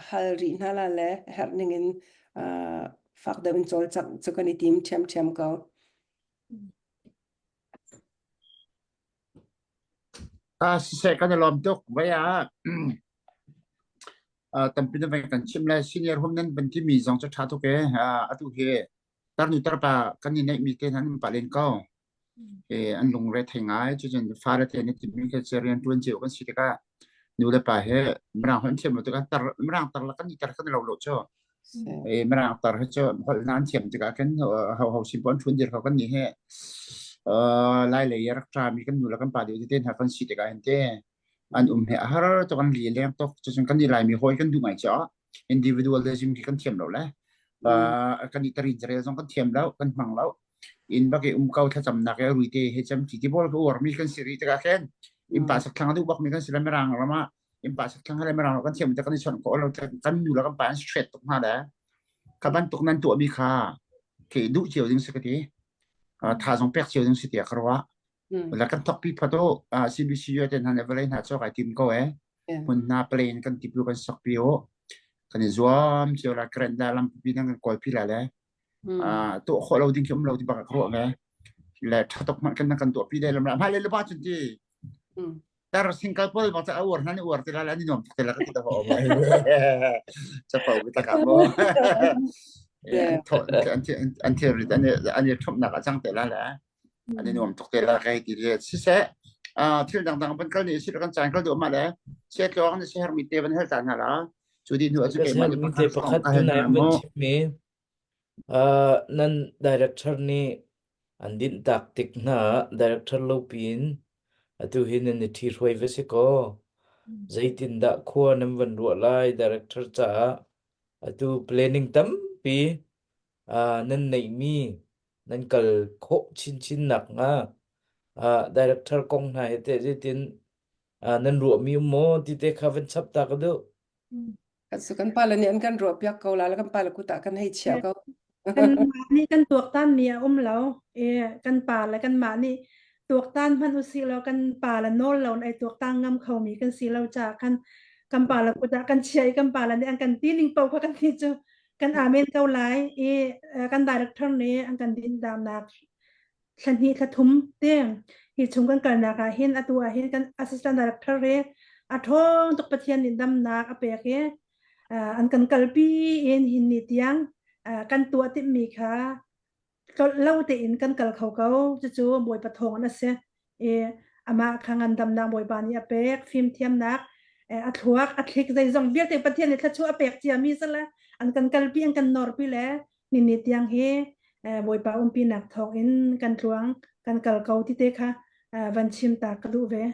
hal rih hna la le herh ning in fak deuh in cawlcangh cu kan i tim ṭhiamṭhiam ko. Ah siseh kan i lawm tuk. Vai ah tampi na van kan chim le senior home nan van timi zong cu ṭha tuk e. Atu hi tarnu tarpa kan i neihmi te hna nan pah len ko. An lungre thei ngai. Cucun fale te nih timi khi cu rian ṭuan cio kan si tikah nu le pa he mirang holh an thiam lo tikah tar mirang tar le kan i tar kan i lo lo cu. Mirang tar hi cu holh na an thiam tikah khin ho ho sin pon ṭhun dir kho kan nih he lai lei rak ṭami kan nu le kan pa deuh te hna kan si tikah hin te an um he a har tuk an li leng tuk cucun kan i laimi hawi kan duh ngai cu individualism khi kan thiam lo le kan i tarin carel zong kan thiam lo kan hmang lo inn bak i um ko thlacamnak i rui te he cam ti ti bol ka uarmi kan si rih tikah khin inn pa sak thlang a duh bakmi kan si le mirang ram ah inn pa sak thlang le mirang kan thiam te kan i chawnh ko lo kan nu le kan pa an straight tuk hna le kha bantuk nan tuahmi kha ke duh cio ding si ka ti tha zong pek cio ding si tiah ka ruah la kan thok pi phato CBC yo ten han vawlei hna chok ai tim ko e hmun hna plane kan tipu kan sok pi o kan i zuam cio la kren da lam pi nang kan kawl pi la le tuah khawh lo ding khi um lo ti bak ka ruah ve le tha tok man kan kan tuah pi le lam ra le le ba chun ti tar single pawl bak a uar hna ni uar te la la ni nuam tuk te la ka ti ta ho chapo bi ta ka mo an thil rit an an thomnak a chang te la la an i nuam tuk te la kai ti le siseh. Thil dangdang van kal ni si kan caan kal duh ma le sia tluang na si hermi te van hal ta hna la. Cu di hnu cu Ka keimah nih hermi te pakhat pakhat ka hal tunai hna van mu. chimmi nan director nih an dinh tak tik hna director lo piin atu hi nan i ṭhi hruai va si kaw zeitindah khua nan van ruah lai director caah atu planning tampi nan neihmi nan kal khawh chinchin nakhnga director kong hna he teh zeitin nan ruahmi um maw ti te kha van chap ta ka duh. Kan kan pale nih an kan ruah piak ko la kan pale kut ah kan hei chiah ko. Kanmah nih kan tuaktan mi a um lo. E, kan pa le kanmah nih tuaktan hmanh usih law kan pa le nawl lo ai tuaktan ngam kho mi kan si lo caah khan kan pa le kut ah kan chiah i kan pa le nih an kan ti ning paoh kha kan ti cu kan amen ko lai i kan director nih an kan din damnak thla hnih thla thum te hi chung kan kalnak ah hin atu ah hin kan assistant director hi a ṭhawng tuk Pathian nih damnak a pek i an kan kalpi in hin ni tiang kan tuah timhmi kha tlolh lo tein kan kal kho ko cucu Bawipa thawng an a si i amah kha ngandamnak Bawipa nih a pek fimthiamnak a thluak a thlik zeizong vialte Pathian nih thluachuah a pek ciami sala an kan kalpi an kan norpi le nini tiang hi Bawipa umpinak thawng in kan tluang kan kal ko ti te kha van chim ta ka duh ve.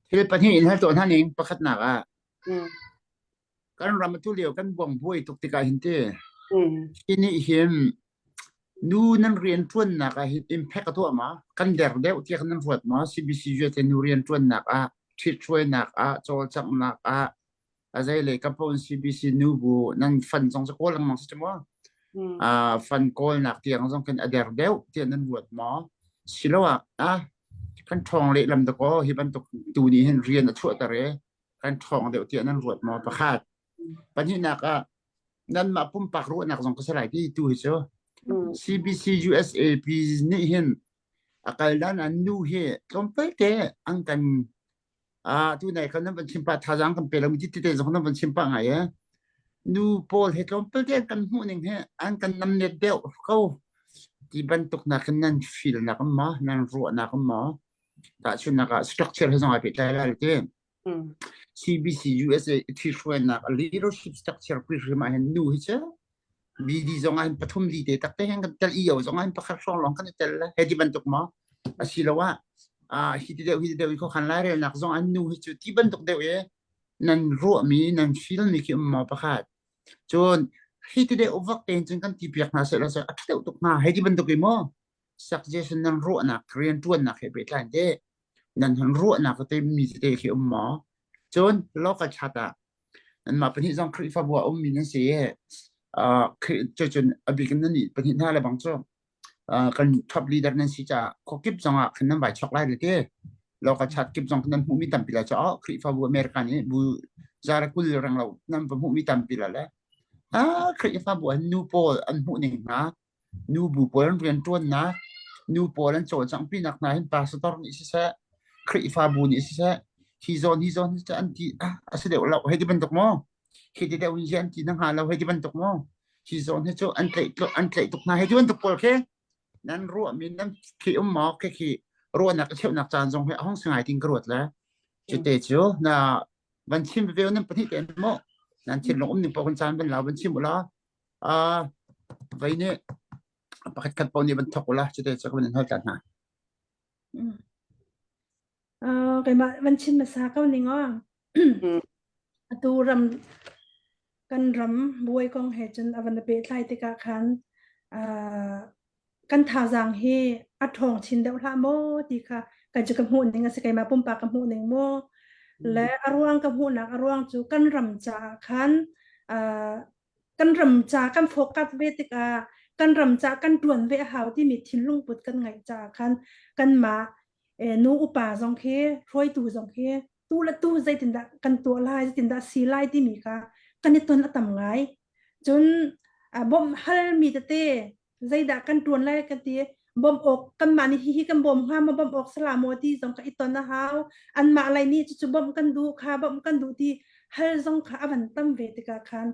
Thil pahnih in hal tuah hna ning pakhatnak ah kan ram atu lio kan buang buai tuk tikah hin ti hi nih hin nu nan rian ṭuannak ah hin impact a tuah ma kan der deuh tiah nan ruat ma CBC te nu rian ṭuannak ah ṭhithruainak ah cawlcanghnak ah a zei lei ka phone CBC nu bu nan fan zong cu kawl lengmang si maw fan kawlnak tiang zong khin a der deuh tiah nan ruat maw siloah ah kan ṭhawng lehlam dakaw hi bantuk tu nih hin rian a chuahter i kan ṭhawng deuh tiah nan ruat maw pakhat pahnihnak ah nanmah pumpak ruahnak zong ka si lai ti tu hi cu CBC USAP nih hin a kal dan an nu hi tlawmpal te an kan Ah, tu nai khan nan van chim pah thazaang kan pe lo mi ti te zong nan van chim pah ngai eh. Nu pawl he tlawmpal te kan hmuh ning he an kan namnet deuh ko ti bantuk nak in nan feel nak ma nan ruah nak ma tahchunnak ah structure he zong ai pehtlai lai ti. CBC USA ṭhihruainak leadership structure pi hrim ah hin nu hi cu BD zong ah hin pathum li te takte hin kan tel EO zong ah hin pakhat hrawng lawng kan i tel he ti bantuk maw asiloah ah hi ti deuh hi ti deuh i khuakhan lairelnak zong an nu hi cu ti bantuk deuh i nan ruahmi nan feel mi khi um maw pakhat cun hi ti deuh vak tein cun kan ti piak hna seh la a ṭha deuh tuk hnga hei ti bantuk i maw suggestion nan ruahnak rianṭuannak he pehtlai te nan ruahnak te mi tete khi um maw cun local chat ah Nanmah pahnih zong Khrihfabu ah ummi nan si i uh, cucun a bik in nannih pahnih hna le bang cu uh, kan top leader nan si caah khuakip zongah khan nan vai chok lai le ti. Local chat kip zong nan hmuhmi tampi la cu oh Khrihfabu America nih bu zara 20 reng lo nan va hmuhmi tampi la le ah Khrihfabu an nu pawl an hmuh ning hna Nu bu pawl an rianṭuannak, nu pawl an cawlcanghpinak hna hin pastor nih siseh, Khrihfabu nih siseh, hi zawn hi zawn hi an ti ah a si deuh lo hei ti bantuk maw? Hi ti deuh hi an ti na hnga lo hei ti bantuk maw? Hi zawn hi cu an tlaih an tlaih tuk hna hei ti bantuk pawl khi nan ruahmi nan khi um maw khi khi ruahnak a cheuhnak caan zong hi a hung si ngai tin ka ruat le cute cu na van chim ve nan pahnih tein maw nan thinlung um ning paoh kan caan van la van chim u la Uh, vei nih pakhat khat paoh nih van thawk ula cute cu ka van in hal ta hna. Uh, keimah van chim hmasa ko ning aw. Atu ram kan ram buai kong he cun a van pehtlai tikah khan uh, kan thazaang hi a ṭhawng chin deuh hlah maw ti kha kai cu ka hmuh ning a si keimah pumpak ka hmuh ning maw le a ruang ka hmuhnak a ruang cu kan ram caah khan uh, kan ram ca kan focus ve tikah kan ram ca kan ṭuan ve a hau timi thinlung put kan ngeih caah khan kanmah eh, nu upa zong khi hruaitu zong khi tu le tu zeitindah kan tuah lai zeitindah si lai timi kha kan i ton a tam ngai cun bawmh halmi tete zeidah kan ṭuan lai kan ti bawmh awk kanmah nih hihi kan bawm hnga maw bawmh awk sala maw ti zong ka i ton a hau anmah lei nih cucu bawmh kan duh kha bawmh kan duh ti hal zong kha a van tam ve tikah khan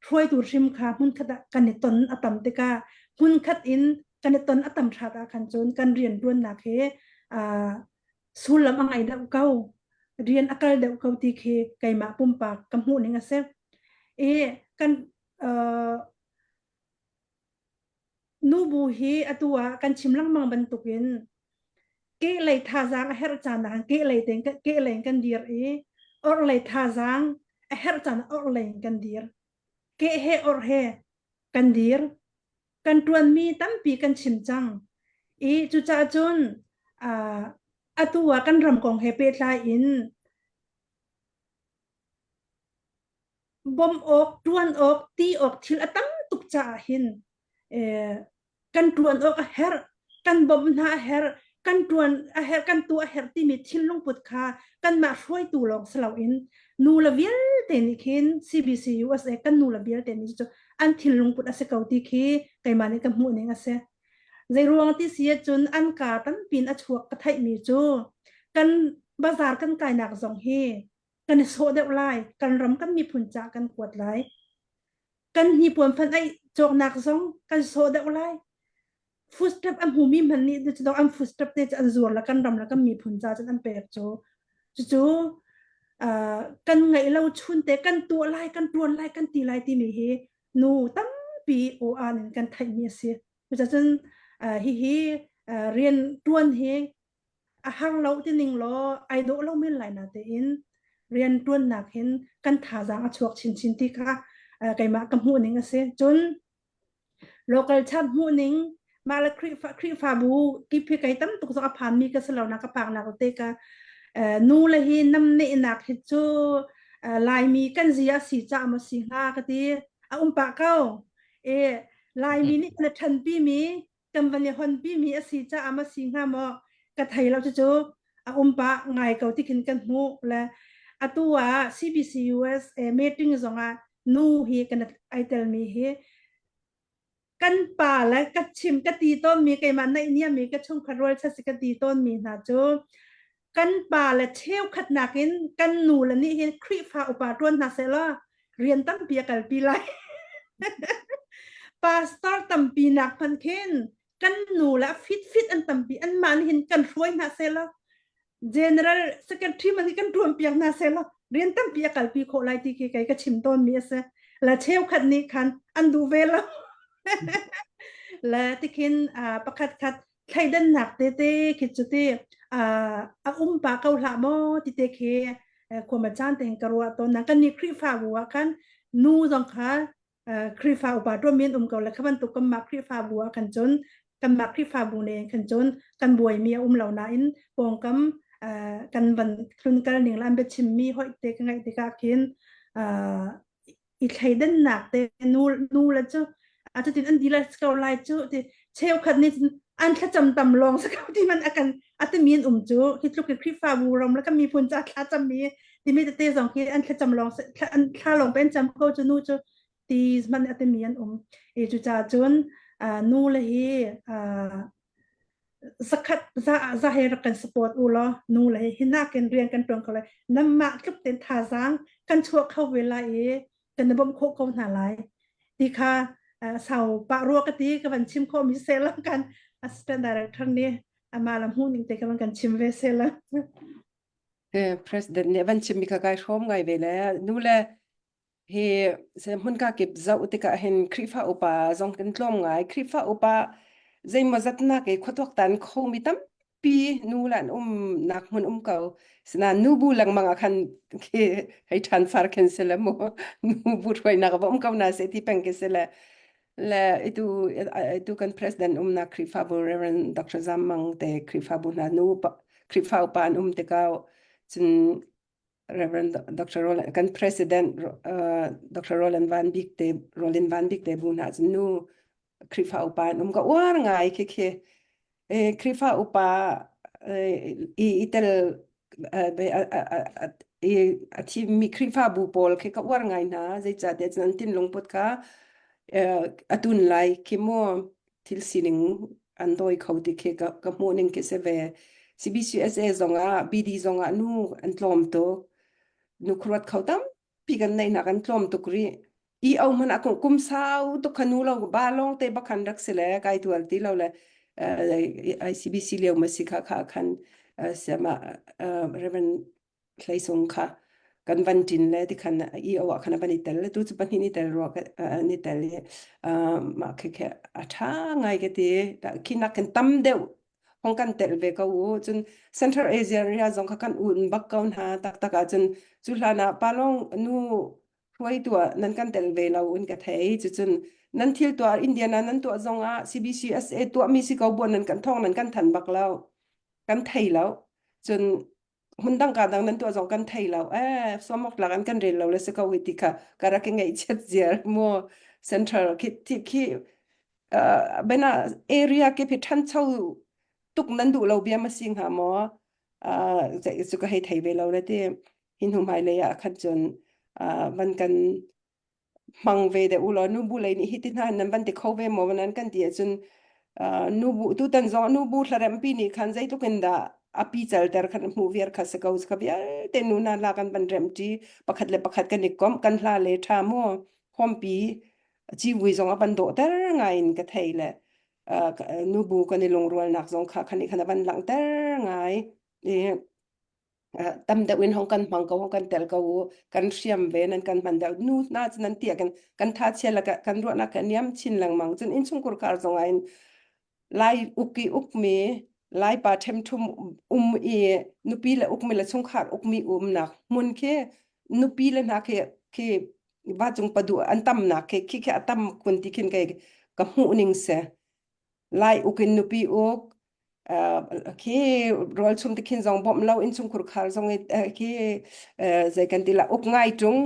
hruaitu hrim kha hmunkhat ah kan i ton a tam tikah hmunkhat in kan i ton a tam hrat ah khan cun kan rian ṭuannak hi. Uh, sullam a ngei deuh ko rian a kal deuh ko ti khi keimah pumpak ka hmuh ning a si. I kan uh, nubu hi atu ah kan chim lengmang bantukin kehlei thazaang a herh caan ah kehlei tein kehlei in kan dir i orhlei thazaang a herh caan ah orhlei in kan dir. Keh he orh he kan dir. Kan ṭuanmi tampi kan chim cang. I cucaah cun uh, atu ah kan ram kong he pehtlai in bawmh awk, ṭuan awk, ti awk thil a tam tuk caah hin eh, kan ṭuan awk a herh, kan bawmh hna a herh, kan ṭuan a herh, kan tuah a herh timi thinlungput kha kanmah hruaitu lawng si loin nu le vialte nih khin CBC USA kan nu le vialte nih cu an thinlungput a si ko ti khi keimah nih ka hmuh ning a si. Zeiruang ti si ahcun an kaa tampi in a chuak ka theihmi cu kan bazar kan kainak zong hi kan i sawh deuh lai, kan ram kan miphun ca kan kuat lai. Kan hnipuan fan ai cawknak zong kan sawh deuh lai. Foodstep a hmumi hmanh nih cu an foodstep te cu an zuar la kan ram la kan miphun ca cun an pek cu. Cucu uh, kan ngeih lo chun te kan tuah lai, kan tuan lai, kan ti lai timi hi nu tampi aw an in kan theihmi a si. Cucun uh, hihi uh, rian tuan hi a har lo ti ning law ai dawh lo men lai na tein rian tuannak hin kan thazaang a chuak chinchin ti kha keimah ka hmuh ning a si. Cun local chap hmuh ning mah le Khrihfa Khrihfabu kip hi kei tam tuk zong a phan mi ka si lo na ka pak nak te ka nu le hi nam nehnak hi cu Laimi kan zia si ca maw si hnga ka ti a um pah ko e Laimi nih kan ṭhanpi mi kan van i honpi mi a si caah ma si hnga maw ka thei lo cucu a um pah ngai ko ti khin kan hmuh le atu ah CBC USA meeting zongah nu hi kan ai telmi hi kan pa le ka chim ka ti tawn mi keimah naih niam mi ka chungkhat rualchan si ka ti tawn mi hna cu kan pa le cheukhat nakin kan nu le nih hin Khrihfa upa ṭuan hna seh law rian tampi a kalpi lai. Pastor tampi nak hmanh khin kan nu le fit fit an tampi anmah nih hin kan hruai hna seh law general secretary man hi kan ṭuan piak hna seh law rian tampi a kalpi khawh lai ti khi kei ka chim tawn mi a si. La cheukhat nih khan an duh ve lo. Le tikhin pakhat khat thleidannak tete khi cu ti a um pa ko hlah maw ti te khi khuama caan te hin ka ruah tawn na kan nih Khrihfabu ah khan nu zong kha Khrihfa upa tuahmi an um ko le kha bantuk kanmah Khrihfabu ah khan cun kanmah Khrihfabu ne khan cun kan buaimi a um lo nain pawngkam kan van tlunkal ning le an biachimmi hoih te ka ngaih tikah khin i thleidannak te nu nu le cu a cutin an dila ko lai cu ti cheukhat nih an thlacam tam lawng sa ko ti man akan atimi an um cu hi tluk in Khrihfabu ram le kan miphun ca thlacam mi timi tete zong khi an thlacam lawng an thla lawng pen cam ko cu nu cu ti man atimi an um e cu ca cun nu le hi zakhat za za he rak kan support u law nu le hi nakin rian kan tuan ko lai namah tluk ten thazaang kan chuah kho ve lai i kan bawmh khawh ko hna lai ti kha sau pah rua ka ti ka van chim khawh mi se lang kan assistant director nih ama lam hmuh ning te ka van kan chim ve se lang President nih van chim mi kha kai hrawm ngai ve le nu le Hi hmunka kip zoh tikah hin Khrihfa upa zong kan tlawm ngai. Khrihfa upa zeimawzat nak i khuatuaktan khomi tampi nu le an umnak hmun um ko. Sinain nubu lengmang ah khan khi hei ṭhan far khin si le mu nubu hruainak va um ko na seh ti peng khi si le le itu itu kan president umnak Khrihfabu Reverend Dr. Zam Mang te Khrihfabu hna nu Khrihfa upa an um tikah cun Reverend Dr. Roland kan president uh, Dr. Roland Van Bik te Roland Van Bik te bu hna cun nu Khrihfa upa an um ka uar ngai khi khi e Khrihfa upa i i tel i a thimmi Khrihfabu pawl khi ka uar ngai hna zeicahtiah cun an thinlungput kha atun lai khi mu thil sining an dawi kho ti khi ka, ka hmuh ning khi si ve. CBCUSA zongah BD zongah nu an tlawm tuk. Nu khuaruat kho tampi kan neihnak an tlawm tuk rih. EO hmanh ah kum sau tuk kha nu lo ba lawng te bak khan rak si le kai tual ti lo le. ICBC lio ma si kha kha khan siama Reverend Hleisung kha kan van ṭin le tikhan i o ah khan a van i tel le tu cu pahnih ni tel rua ni tel i mah khi khi a ṭha ngai ka ti khi nak khin tam deuh hong kan tel ve ko u cun Central Asia area zong kha kan un bak ko hna taktak ah cun cu hlan ah palong nu hruaitu ah nan kan tel ve lo in ka thei cucun nan thil tuah Indiana nan tuah zong ah CBCSA tuahmi si ko buan nan kan thong nan kan than bak lo kan thei lo cun hmun dang ka dang nan tuah zong kan thei lo eh somok lak an kan rel lo le se ko hi ti kha ka rak ngeih chiat ziar mu central khi khi khi bena area ke phi thancho tuk nan duh lo bia ma sing ha mo cu ka hei thei ve lo le ti hin hnu hmai lei ah khan cun van kan hmang ve deuh u law nubu lei nih hi ti hna nan van ti kho ve maw nan kan ti ahcun nubu tutan zong nubu hlarempi nih khan zeitluk in dah a pi calter khan hmuh viar kha si ko kha vialte nu hna la kan van remṭi pakhat le pakhat kan i komh kan hla le ṭha mu hompi civui zong a van dawhter ngai in ka thei le nubu kan i lungrualnak zong kha khan i khan a van langhter ngai i tam deuh in hong kan hmang ko hong kan tel ko u kan hriam ve nan kan hman deuh nu na cu nan tia kan kan tha chia la kan ruahnak kan niam chin lengmang cun innchungkhar khar zong ah in lai uk i ukmi lai pa ṭhem ṭhum um i nupi le ukmi le chungkhar ukmi umnak hmun khi nupi le hna khi khi va cung padu an tamnak khi khi khi a tam kun ti khin kai ka hmuh ning se Lai uk in nupi uk khi rawl chum te khin zong bawmh lo innchungkhur khar zong khi zei kan ti la uk ngai ṭung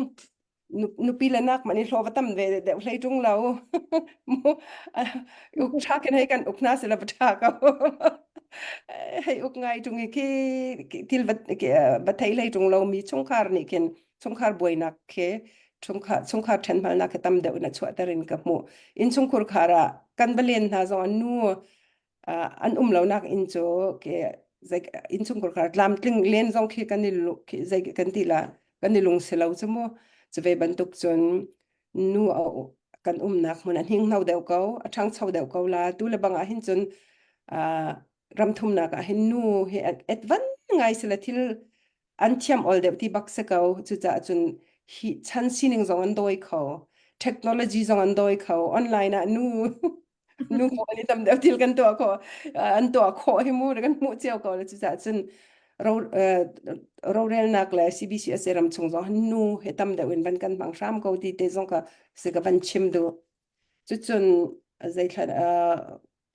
nupi le nak man i hlaw va tam ve deuh hlei ṭung lo uk ṭha khin hei kan uk hna sila va ṭha ko hei uk ngai ṭung i khi thil va va thei hlei ṭung lo mi chungkhar nih khin chungkhar buainak khi chungkhar chungkhar ṭhenhmalnak khi tam deuh in a chuahter in ka hmuh. Innchungkhur khar ah kan va len hna zong ah nu an um lonak inn cu ke zei innchungkhur khar tlamtling len zong khi kan i khi zei kan ti la kan i lung si lo cu mu cu ve bantuk cun nu kan umnak hmun a hninghno deuh ko a ṭhangcho deuh ko la tu le bang ah hin cun ramthumnak ah hin nu hi advan ngai sila thil an thiam ol deuh ti bak si ko. Cucaah cun hi chan sining zong an dawi kho. Technology zong an dawi kho. Online ah nu nu ko an i tam deuh thil kan tuah khawh an tuah khawh hi mu kan hmuh cio ko le cucaah cun ro rorelnak le CBCSA ram chung zong nu he tam deuh in van kan hmang hram ko ti te zong ka si ka van chim duh. Cucun zeithla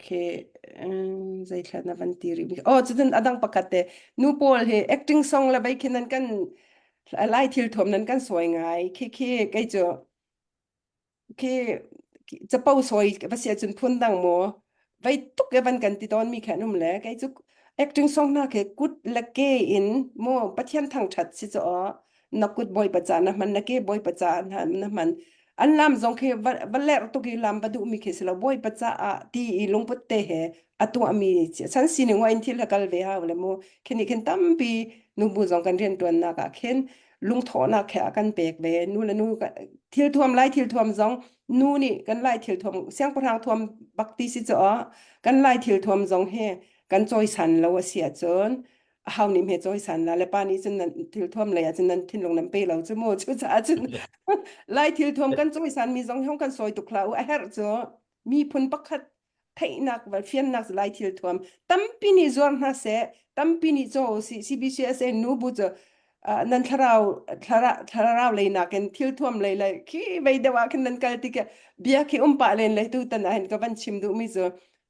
khi zeithla na van ti rih oh cucun adang pakhat te nu pawl hi acting song le vei khi nan kan lai thil thuam nan kan sawi ngai khi khi kei cu khi capo sawi va si ahcun phun dang maw vei tuk e van kan ti tawn mi kha an um le kei cu acting song hna khi kut le ke in mu Pathian thangṭhat si cu aw na kut bawipa ca na hman na ke bawipa ca na hman an lam zong khi va, va lerh tuk i lam va duhmi khi si lo bawipa caah ti i lungput te he a tuahmi chan sining wa in thil ha kal ve hau le mu khi nih khin tampi nubu zong kan rianṭuannak ah khin lungthawhnak he a kan pek ve nu le nu thil thuam lai thil thuam zong nu nih kan lai thil thuam siangpahrang thuam bak ti si cu kan lai thil thuam zong hi kan cawisan lo a si ahcun hau nih hme cawisan la le pa nih cun nan thil thuam lei ah cun nan thinlung nan pe lo cu mu cu caah cun lai thil thuam kan cawisan mi zong hong kan sawi tuk hlah u a herh cu miphun pakhat theihnak val fiannak lai thil thuam tampi nih zuar hna seh tampi nih caw si CBCSA nu bu cu nan thlarau thlarau lei nakin thil thuam lei le khi vei deuh ah khin nan kal tik bia khi um pah len le tu tan ah hin ka van chim duh mi cu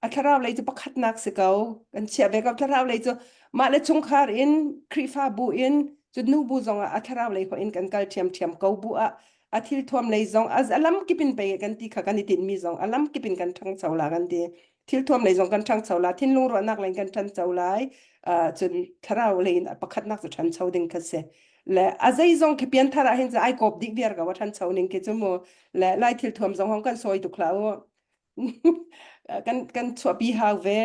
a thlarau lei cu pakhatnak si ko kan chiah ve ko thlarau lei cu mah le chungkhar in Khrihfabu in cu nu bu zong ah a thlarau lei ho in kan kal ṭhiamṭhiam ko bu ah a thil thuam lei zong a lam kip in pei kan ti kha kan i tinhmi zong a lam kip in kan ṭhangcho la kan ti thil thuam lei zong kan ṭhangcho la thinlung ruahnak lei kan ṭhancho lai cun thlarau lei in pakhatnak cu ṭhancho ding kha si le a zei zong khi pianthar ah hin ai kawp dih viar ko a ṭhancho ning khi cu mu le lai thil thuam zong hong kan sawi tuk hlah u kan kan chuahpi hau ve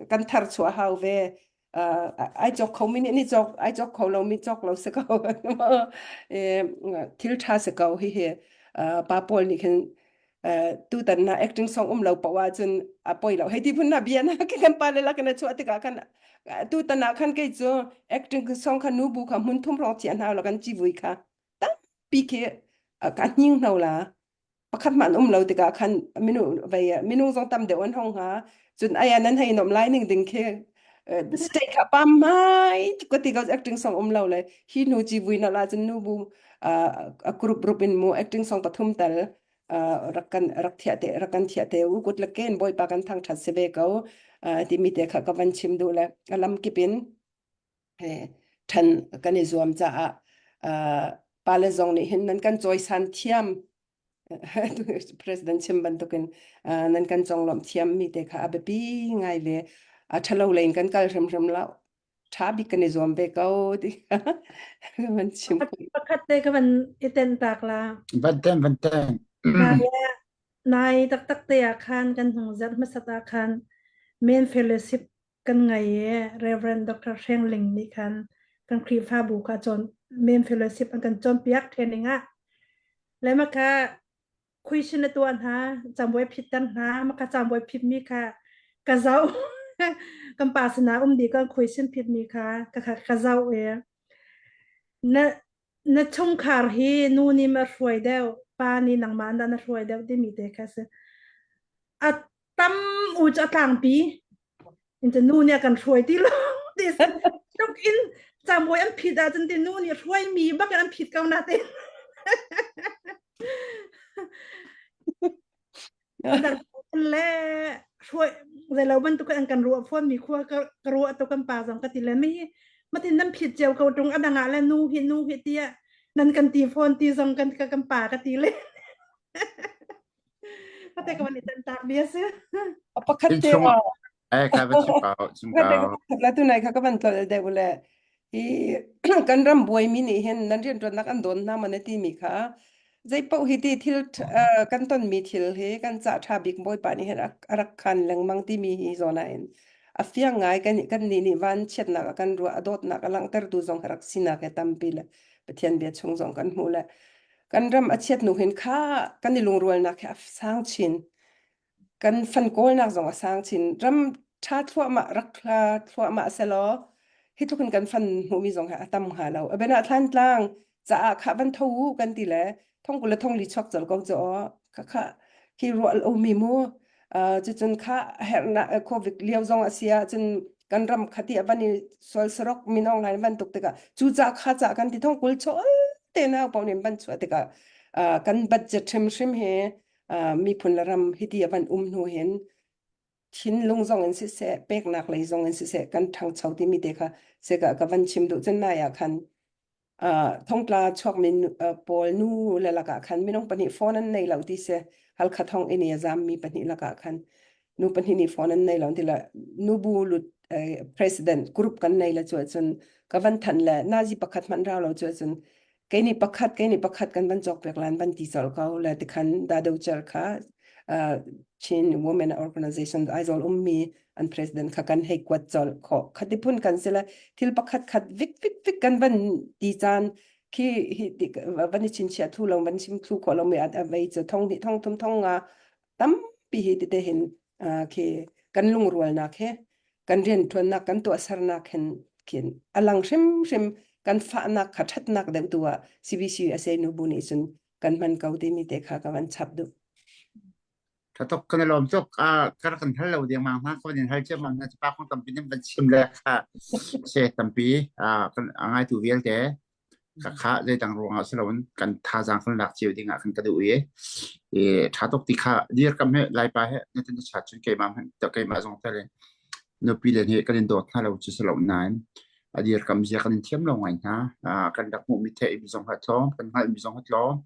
kan thar chuah hau ve ai cawk kho mi nih ni cawk ai cawk kho lo mi cawk lo si ko thil ṭha si ko hi hi pa pawl nih khin. Tutan na acting song um lo paoh ahcun a poi lo. Hei ti phun na bia na kan pa le lak na chuah tikah khan tutan ah khan kei cu acting song kha nu bu kha hmun thum rong chia hna lo kan civui kha tampi khi ka hning hno la. Pakhat hmanh um lo tikah khan minu vei minung zong tam deuh an hong hnga. Cun aya nan hei nom lai ning ding khi state kha pam mai ka ti ko acting song um lo le hi nu civui na la cun nu bu a group group in mu acting song pathum tal rak kan rak thiah te rak kan thiah te u kut le ken bawipa kan thangthat si ve ko timi te kha ka van chim duh le a lam kip in than kan i zuam caah pale zong nih hin nan kan cawisan thiam president chim bantukin nan kan conglawmh thiam mi te kha a biapi ngai ve a ṭhalo lei in kan kal hrimhrim lo ṭha bik kan i zuam ve ko ti van chim Pakhat te ka van i ten tak la. Van ten van ten. Nai taktak te ah khan kan hung zarh hmasat ah khan main fellowship kan ngei i Reverend Dr. Hreng Ling nih khan kan Khrihfabu kha cawn main fellowship an kan cawnpiak training ah le maka question na tuah hna camuai phitter hna maka camuai phit mi kha ka zoh kan pa sinah um di kan question phit mi kha ka ka zoh i na na chungkhar hi nu nih ma hruai deuh pa nih nangmah dah na hruai deuh timi te kha si a tam u cu a tlangpi in nu nih a kan hruai ti lo ti tuk in camuai an phit ahcun ti nu nih hruai mi bak in an phit ko na te le hruai zeilo bantuk an kan ruah fawn mi khua ka ruah to kan pa zong ka ti le mi matin nan phit cio ko tung adang ah le nu hi nu hi tia nan kan ti fawn ti zong kan ka kan pa ka ti le Ate ka van i tantak bia si. Pakhat te Innchung eh ka va chim ko chim ko. La tu nai kha ka van tlol deuh le hi kan ram buaimi nih hin nan rianṭuannak an dawn hna man ti mi kha zei paoh hi ti thil kan tonmi thil hi kan ca ṭha bik bawipa nih hin a rak khan lengmang timi hi zawn ah hin a fiang ngai kan kan nih nih van chiatnak a kan ruah a dawtnak a langhtertu zong rak sinak he tampi le Pathian bia chung zong kan hmu le kan ram a chiat hnu hin kha kan i lungrualnak hi a sang chin kan fan kawlnak zong a sang chin ram ṭha thluahmah rak thla thluahmah selaw hi tluk in kan fan hmuhmi zong hi a tam hnga lo a ben ah Thlantlang caah kha van tho u kan ti le thong kul le thong li chuak col ko cu aw kha kha khi ruah lo mi mu cucun kha herhnak covid lio zong a si ah cun kan ram khati a van i sual sarok minong lai van tuk tikah cu ca kha ca kan ti thong kul chol te na pau nin van chuah tikah kan budget hrimhrim he miphun le ram hiti a van um hnu hin thinlung zong in siseh peknak lei zong in siseh kan ṭhangcho timi te kha seka ka van chim duh cun nai ah khan thongtla chuakmi pawl nu le lakah khan minung pahnih phone an nei lo ti si Halkha thong in i a zammi pahnih lakah khan nu pahnih nih phone an nei lo ti le nubu lut president group kan nei le cu ahcun ka van thanh le nazi pakhat hmanh rau lo cu ahcun kei nih pakhat kei nih pakhat kan van cawk piak lan van ti colh ko le tikhan Dado Cer kha Chin Women Organization Aizawl ummi an president kha kan hei kuat colh khawh khati phun kan si le thil pakhat khat vik vik vik kan van ti caan khi hi van i chinchiah thu lo van chim thlu khawh lo mi a vei cu thong hnih thong thum thong nga tampi hi tete hin khi kan lungrualnak he kan rianṭuannak kan tuahsernak hin khin a lang hrimhrim kan fahnak kha ṭhatnak deuh tu ah CBC USA nubu nih cun kan hman ko timi te kha ka van chap duh. Tha tuk kan i lawm tuk. Ah, ka rak kan hal lo ding mang hna, ka van in hal cia mang hna. Pa kong tampi nin van chim le kha se tampi ah kan a ngaitu vialte ka kha zeidang ruangah si loin kan thazaang kan lak cio ding ah khan ka duh i i tha tuk ti kha dir kam he laipa he na tin cha cun keimah hmanh keimah zong tel in nupi le he kan in dawt hna lo cu si lo nain a dir kam zia kan in thiam lo ngai hna kan rak hmuh mi theih mi zong ha tlawm kan hngalh mi zong ha tlawm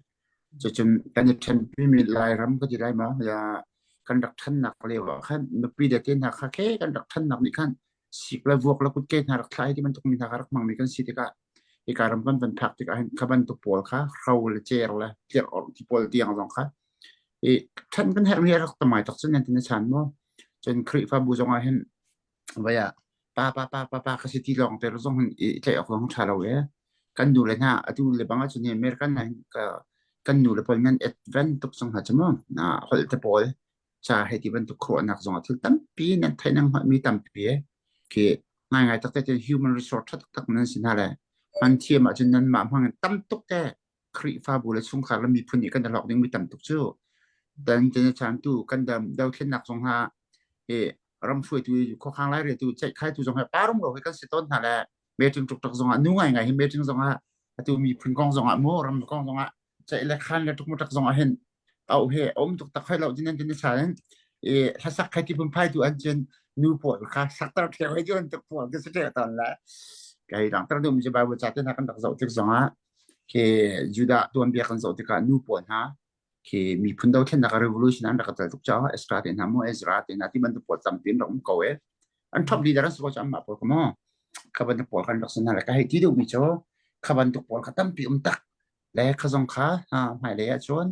Cucun kan i ṭhenpimi Lairam ka ti lai maw? Kan rak ṭhannak lio ah khan nupi le te hna kha khe kan rak ṭhannak nih khan sik le vuak le kutke hna rak thlai ti bantuk mi hna kha rak hmangmi kan si tikah hika ram kan van phak tikah hin kha bantuk pawl kha hro le cer le tlerh orh ti pawl tiang zong kha i ṭhan kan herhmi a rak tam ngai tak cun nan tin a chan maw? Cun Khrihfabu zong ah hin vai ah pa pa pa pa pa ka si ti lawng te zong hin i tlaih awk zong ṭha lo e. Kan nu le hna atu le bang ahcun hi American ah hin ka. Kan nu le pawl nan advent tuk cang hna cu mu. Na holh te pawl ca hei ti bantuk khuaruahnak zongah thil tampi nan theih nan hngalhmi tampi khi ngaingai taktak te human resource ṭha taktak nan si hna le hman thiam ahcun nanmah hmang in tam tuk te Khrihfabu le chungkhar le miphun nih kan i hlawk dingmi tam tuk cu dan chan chan tu kan dam dothlennak zong ha i ram hruaitu khuakhang laireltu ceihkhaitu zong he parum lo hi kan si tawn hna le meeting tuk tuk zong ah nu ngai ngai hi meeting zong ah atu miphun kong zong ah mu ram kong zong ah ceih le khan le tuk tak zong ah hin au he om tuk tak khoi lo tin an tin sa in i hlasak khai ti pun phai tu an cun nu pawl kha saktar theu he cun tuk pawl ka si theu ton la kai dang tar dum je bible cha te na kan rak zoh tik zong ah khi Judah tuanbia kan zoh tikah nu pawl hna khi miphun dothlennak revolution an rak tel tuk caah Ezra te hna mu Ezra te hna ti bantuk pawl tampi an rak um ko e an top leader an si ko cu anmah pawl ka mu kha bantuk pawl kan rak si hna le ka hei ti duhmi cu kha bantuk pawl kha tampi um tak le kha zong kha hmailei ahcun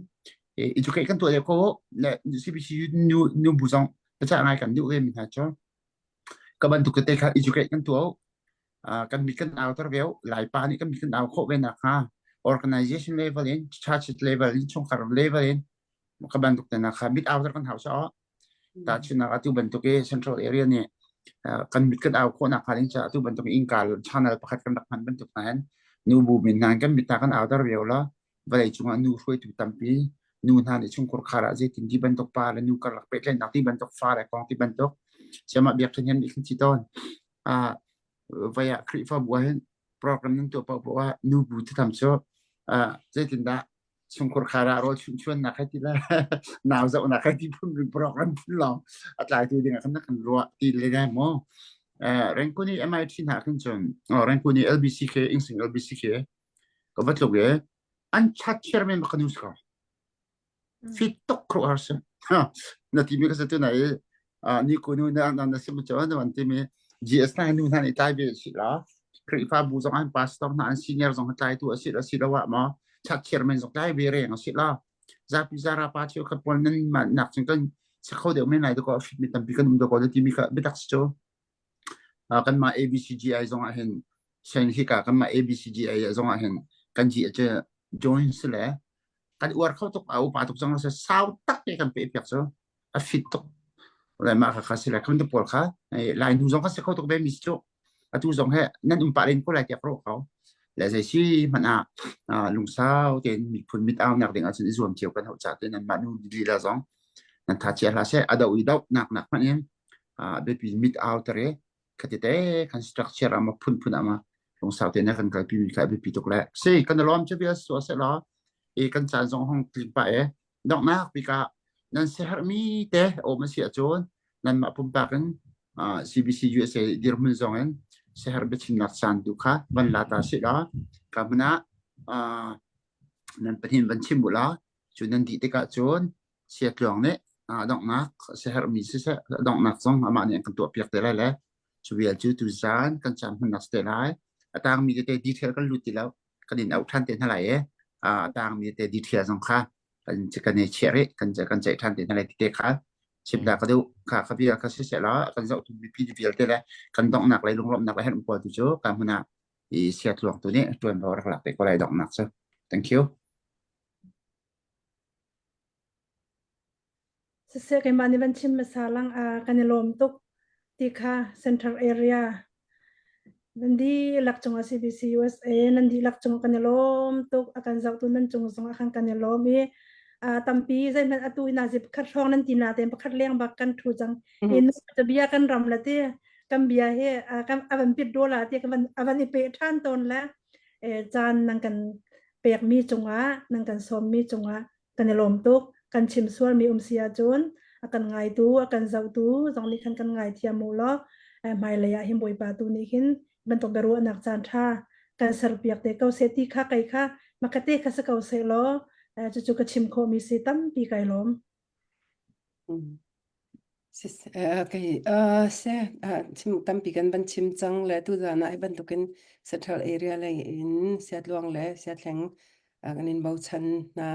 educate kan tuah deuh ko le CBC nu nu bu zong biacah ngai kan duh ve mi hna cu ka bantuk tete kha educate kan tuah kan mit kan auter ve Laipa nih kan mit kan au khawh ve nakhnga organization level in church level in chungkhar level in ka bantuk te kha mit auter kan hau so tahchunhnak atu bantuk i central area nih kan mit kan au khawh nakhnga ding caah atu bantuk innka channel pakhat kan rak hman bantuk hna hin nu bu min hna kan mit hna kan auter ve la vawlei cungah nu hruaitu tampi nu hna nih chungkhur khar ah zeitin ti bantuk pa le nu karlak pehtlaihnak ti bantuk fa le kong ti bantuk siamah biakṭhen hian nih khin si tawn vai ah Khrihfabu ah hin program nan tuah paohpaoh ah nu bu thatham cu zeitindah chungkhur khar ah rawl chuannak hai ti le nau zohnak hai ti phun program phun lawng a tlaitu ding ah khan kan ruah ti le ne mu Rengkun i MIT hna khin cun Rengkun i LBCK Ingsing LBCK ka va tluk i an chat chairman bak ka nu si ko fit tuk kho har si na ti mi ka sa tu na i ni ko nu na na na sim cho na an ti mi GS na nu hna nih tlai ve si la Khrihfabu zong an pastor hna an senior zong tlai tu a si la si lo ah ma chat chairman zong tlai ve reng a si la zapi zara pa cheu khat pawl nan ma nak chung kan sakho deuh men lai ko fit mi tampi kan um do ko ti mi kha biatak si cho kan mah ABCGI zong ah hin sen hika kan mah ABCGI zong ah hin kan G cu join si le kan uar kho tuk a upa tuk cang se sau tak te kan pe piak cu a fit tuk le mah kha kha si le kan pawl kha lai nu zong kha si kho tuk ve mi si cu atu zong he nan um pah len ko lai tiah ka ruah ko le zei si hmanh ah lungsau tein miphun mit au nak ding ahcun i zuam cio kan hau ca te nan mah nu lila zong nan tha chia hlah seh a do i do nak nak hmanh in biapi mit au tere khatete kan structure ama phunphun ama lungsau te na kan kalpi mi kha biapi tuk le si kan lawm che bia so se la e kan caan zong hong tling pa e donghnak bika nan siaherhmi te om a si ahcun nanmah pumpak in CBC USA dirhmun zong in siaherh biachimnak caan tu kha van la ta si la ka hmun ah nan pahnih van chim u la cu nan dih tikah cun siatluang nih donghnak siaherhmi siseh donghnak zong amah nih an kan tuahpiak te lai le cu vial cu tuzaan kan caan hmannak si te lai a tangmi tete detail kan lut ti lo kan in auh ṭhan te hna lai i a tangmi tete detail zong kha kan kan i chiah rih kan kan ceih ṭhan te hna lai tete kha chim ta ka duh kha kha bia kha siseh law kan zohtu mipi vialte le kan donghnak lei lunglawmhnak le herh pawl tu cu ka hmun ah i siatluang tu nih ṭuanvo rak lak te ko lai donghnak cu thank you Siseh keimah nih van chim hmasa lang ah kan i lawm tuk ti kha Central Area nan dihlak cungah CBC USA nan dihlak cungah kan i lawm tuk a kan zohtu nan cung zongah khan kan i lawm i uh, tampi zeihmanh atu ina zi pakhat hrawng nan ti na tein pakhat leng bak kan thu cang i nu bia kan ram la ti kan bia hi kan avan pit dola ti kan avan i pe than ton la caan nan kan pekmi cungah nan kan sawmmi cungah kan i lawm tuk. Kan chim sualmi um si ahcun a kan ngaitu, a kan zohtu zong nih khan kan ngaithiam u law hmailei ah hin Bawipa tu nih hin bantuk biaruahnak caan ṭha kan serpiak te ko seh ti kha kei kha makate kha si ko seh law cucu ka chim khawhmi si tampi kai lawm. Okay, se chim tampi kan van chim cang le tuzan ah hi bantukin central area lei in Siatluang le Siathleng kan in bochan hna.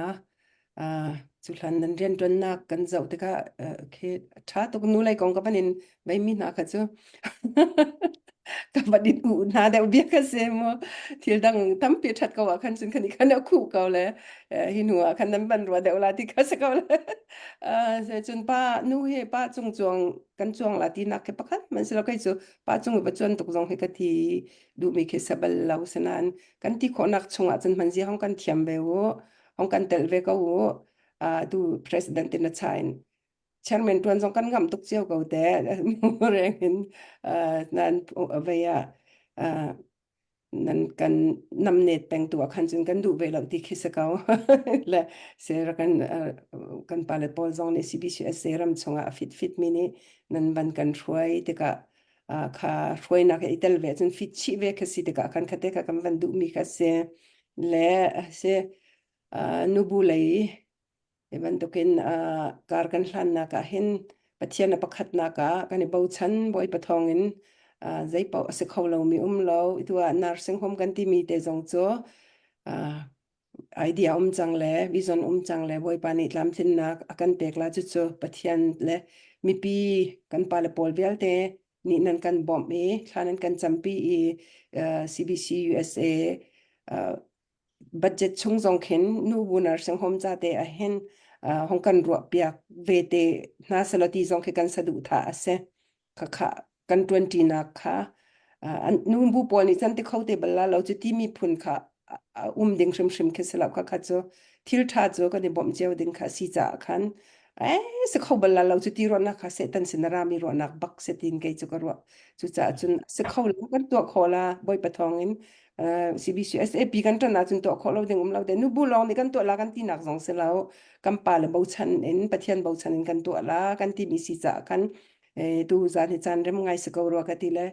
Cu hlan nan rianṭuannak kan zoh tikah khi ṭha tuk nu lei kong ka van in veimi hna kha cu. Ka van in u hna deuh bia ka se mu. Thil dang tampi ṭhat ko ah khan cun kan i khan a khuh ko le hi hnu ah khan nan van rua deuh la ti kha si ko le. Cun pa nu he pa cung cuang kan cuang la ti nak ke pakhat man si lo kai cu pa cung i va cuan tuk zong hi ka thi duhmi khi sabal lo sanan kan ti khawhnak chungah cun hman zia hong kan thiam ve u hong kan tel ve ko u tu president in a chain chairman tuan zong kan ngam tuk cio ko te reng in nan vei ah nan kan namnet peng tu ah khan cun kan duh ve lo ti khi si ko le se kan kan pale pawl zong nih CBCSA ram chungah a fit fit mi nih nan van kan hruai tikah kha hruainak i tel ve cun fit chih ve kha si tikah khan khate kha kan van duh mi kha si le si nubu lei Hi bantukin kar kan hlannak ah hin Pathian a pakhatnak ah kan i bochan Bawipa thawngin zei paoh a si kho lomi um lo. Itu ah nursing home kan timi te zong cu idea um cang le vision um cang le Bawipa nih tlamtlinnak a kan pek la cucu Pathian le mipi kan pale pawl vialte nih nan kan bawmh i thla nan kan campi i CBC USA budget chung zong khin nubu nursing home ca te ah hin hong kan ruah piak ve te hna selaw ti zong khi kan saduhthah a si. Khakha kan ṭuanṭinak kha nubu pawl nih cun ti kho te bal la lo cu ti miphun kha um ding hrimhrim khi si lo kha kha cu thil ṭha cu kan i bawmh cio ding kha si caah khan eh si kho bal la lo cu ti ruahnak kha Satan sin a rami ruahnak bak si tin kei cu ka ruah cucaah cun si kho lo kan tuah khawh la Bawipa thawngin CBC SAP kan ṭan ahcun tuah khawh lo ding um lo te nubu lawng nih kan tuah la kan tinak zong si lo kan pa le bochan in Pathian bochan in kan tuah la kan timi si caah khan tu zan hi caan rem ngai si ko rua ka ti le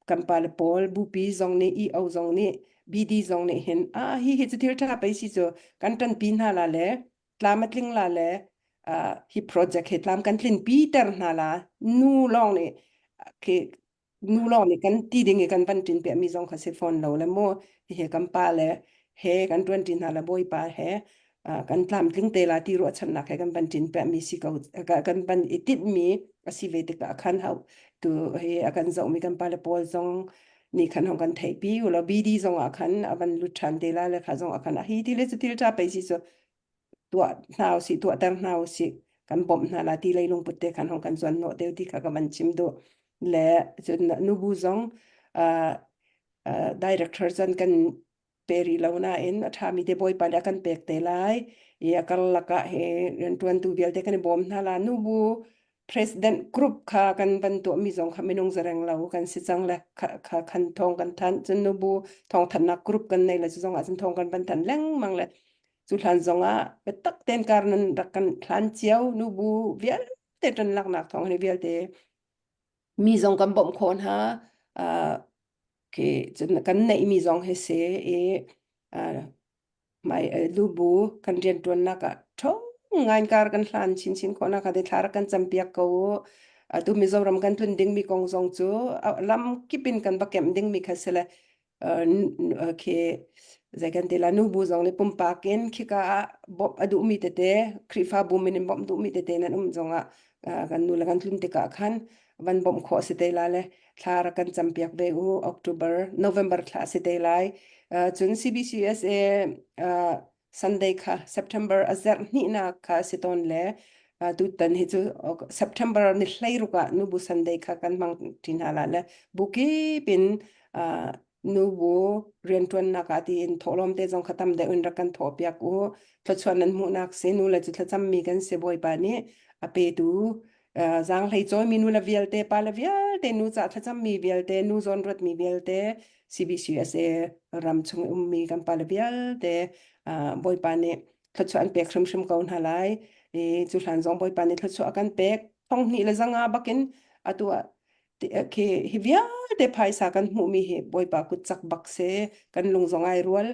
kan pa le pawl bupi zong nih EO zong nih BD zong nih hin a hi hi cu thil ṭha pei si cu kan ṭanpi hna la le tlam a tling la le hi project hi tlam kan tlin pi ter hna la nu lawng nih khi nu lawng nih kan ti ding i kan van ṭin piahmi zong kha si fawn lo le mu hihi kan pa le he kan ṭuan ṭi hna le bawipa he kan tlamtling te la ti ruahchannak he kan van ṭin piahmi si ko kan van i tinhmi a si ve tikah khan hau tu hi a kan zohmi kan pale pawl zong nih khan hong kan theihpi u law BD zong ah khan a van lut ṭhan te la le kha zong ah khan a hi ti le cu thil ṭha pei si cu tuah hna usih tuahter hna usih kan bawmh hna la ti lei lungput te khan hong kan zuan hnawh deuh ti kha ka van chim duh le cun nubu zong uh, uh, director cun kan pe rih lo nain a ṭhami te bawipa nih a kan pek te lai i a karlak ah hi rianṭuantu vialte kan i bawm hna la nubu president group kha kan van tuahmi zong kha minung zareng lo kan si cang le kha kha khan thawng kan thanh cun nubu thawngthanhnak group kan nei le cu zong ah cun thawng kan van thanh lengmang le Cu hlan zongah biatak tein kar nan rak kan hlan cio nubu vialte ṭan laknak thawng hi vialte mi zong kan bawmh khawh hna uh, khi cun kan neihmi zong hi si i uh, mai lubu kan rianṭuannak ah ṭhong ngai kar kan hlan chinchin khawhnak kha thla rak kan campiak ko u. Atu Mizoram kan tlun dingmi kong zong cu lam kip in kan va kemh dingmi kha si le khi zei kan ti la nubu zong nih pumpak in khika ah bawmh a duhmi tete Khrihfabu min in bawmh duhmi tete nan um zongah kan nu le kan tlun tikah khan van bawmh khawh si te la le thla rak kan campiak ve u October November thla si te lai cun CBCUSA Sunday kha September a zarh hnihnak kha si tawn le tutan hi cu September ni 16 ah nubu Sunday kha kan hmang ṭi hna la le bukip in nubu rianṭuannak ah tiin thawhlawm te zong kha tam deuh in rak kan thawh piak u thluachuah nan hmuhnak si nu le cu thlacam mi kan si Bawipa nih a petu zaanghlei cawimi nu le vialte pa le vialte nu ca thlacam mi vialte nu zawn ruat mi vialte CBCUSA ram chung i ummi kan pale vialte Bawipa nih thluachuah an pek hrimhrim ko hna lai. I cu hlan zong Bawipa nih thluachuah a kan pek. Thong hnih le zanga bakin atu ah khi hi vialte phaisa kan hmuhmi hi Bawipa kut cak bak si kan lung zong ai rual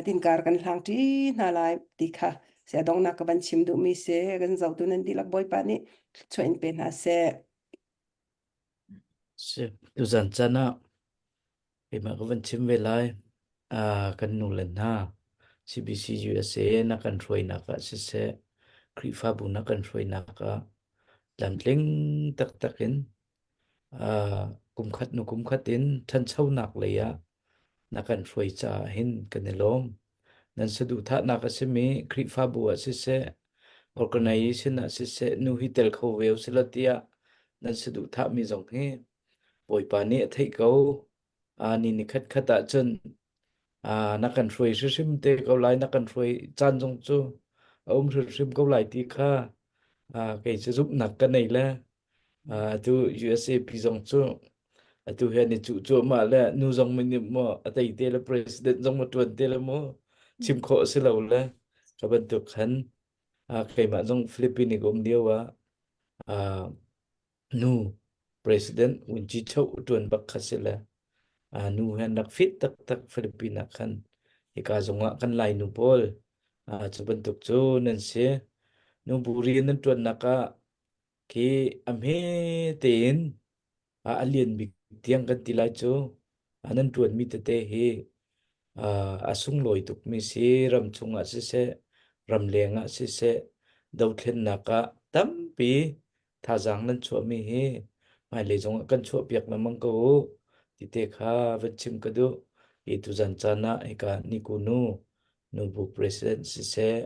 tinkar kan hlang ṭi hna lai ti kha sia donghnak ka van chim duhmi si kan zohtu nan dihlak Bawipa nih thluachuah in pe hna seh. Si, tuzan chan ah keimah ka van chim ve lai. Ah, kan nu le hna CBC USA na kan hruainak ah siseh, Khrihfabu na kan hruainak ah tlamtling taktak in. Uh, kumkhat nu kumkhat in ṭhanchonak lei ah na kan hruai caah hin kan i lawm. Nan saduhthahnak a simi Khrihfabu ah siseh, organization ah siseh, nu hi tel kho ve usila tiah nan saduhthahmi zong hi Bawipa nih a theih ko. Uh, ni ni khat khat ah cun uh, na kan hruai hrimhrim te ko lai, na kan hruai caan zong cu a um hrimhrim ko lai ti kha uh, kei cu zumhnak ka nei le uh, atu USAP zong cu atu hi an i cuh cuahmah le nu zong nih maw a tei te le president zong ma ṭuan te le maw chim khawh a si lo le ka bantuk khan uh, keimah zong Philippine i ka um lio ah uh, nu president Win Chi Cho ṭuan bak kha si le uh, nu he an rak fit taktak Philippine ah khan hika zongah kan Lai nu pawl uh, cu bantuk cu nan si nu bu rian nan ṭuannak ah khi a hme tein a lian bik tiang kan ti lai cu nan ṭuanmi tete hi a sunglawi tukmi si ramchung ah siseh ramleng ah siseh dothlennak ah tampi thazaang nan chuahmi hi hmailei zongah kan chuahpiak lengmang ko u ti te kha van chim ka duh hi tuzan caan ah hika Niku nu nubu president siseh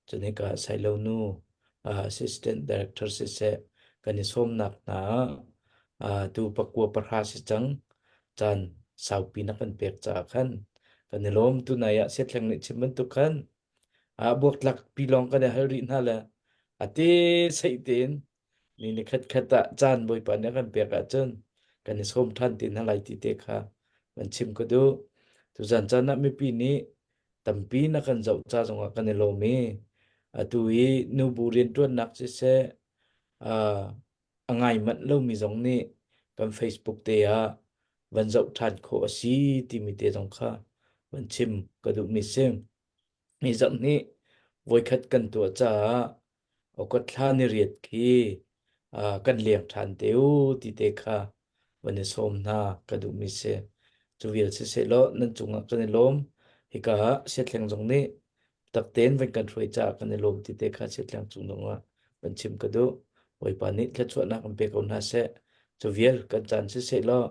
cun hika Sailo nu assistant director siseh kan i sawmnak hna ah tu pakua pahra si cang caan saupi na kan pek caah khan kan i lawm tunai ah sethleng nih chim bantuk khan a buaktlak pi lawng kan i hal rih hna le a te seih tein ni ni khat khat ah caan bawipa nih a kan pek ahcun kan i sawm ṭhan te hna lai ti te kha van chim ka duh. Tuzan caan ah mipi nih tampi na kan zoh ca zongah kan i lawm i atu i nubu rianṭuannak siseh uh, a ngai manh lomi zong nih kan Facebook te ah van zoh ṭhan khawh a si timi te zong kha van chim ka duhmi si. Hi zarh nih voikhat kan tuah caah Okot thla ni riat khi uh, kan leng ṭhan te u ti te kha van i sawm hna ka duhmi si. Cu vial siseh law nan cungah kan i lawm. Hika ah siathleng zong nih takten van kan hruai caah kan i lawm ti te kha siathleng cung zongah van chim ka duh. Bawipa nih thluachuahnak in pe ko hna seh. Cu vial kan caan siseh law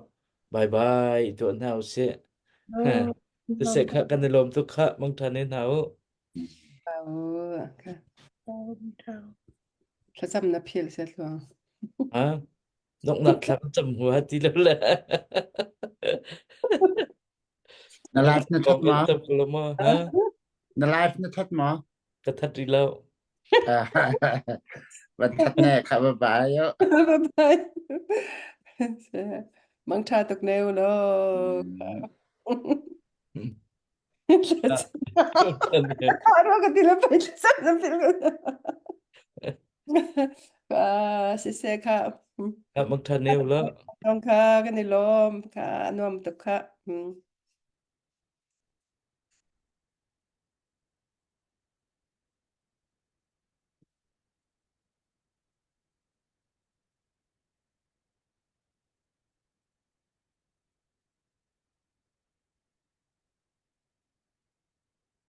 bye bye tuah hna usih. Siseh kha kan i lawm tuk khah mangṭha ne hna u. Thlacam na phil se tluang. Ha? Donghnak thla kan cam hua ti lo le. Na life na that ma? Cam ko lo ma? Ha? Na life na that ma? Ka that rih lo. Van that ne kha bye bye yo. Bye bye. Mang tha tuk ne u lo. Siseh kha. Mang tha ne u lo. Tong kha kan i lawm kha nuam tuk kha.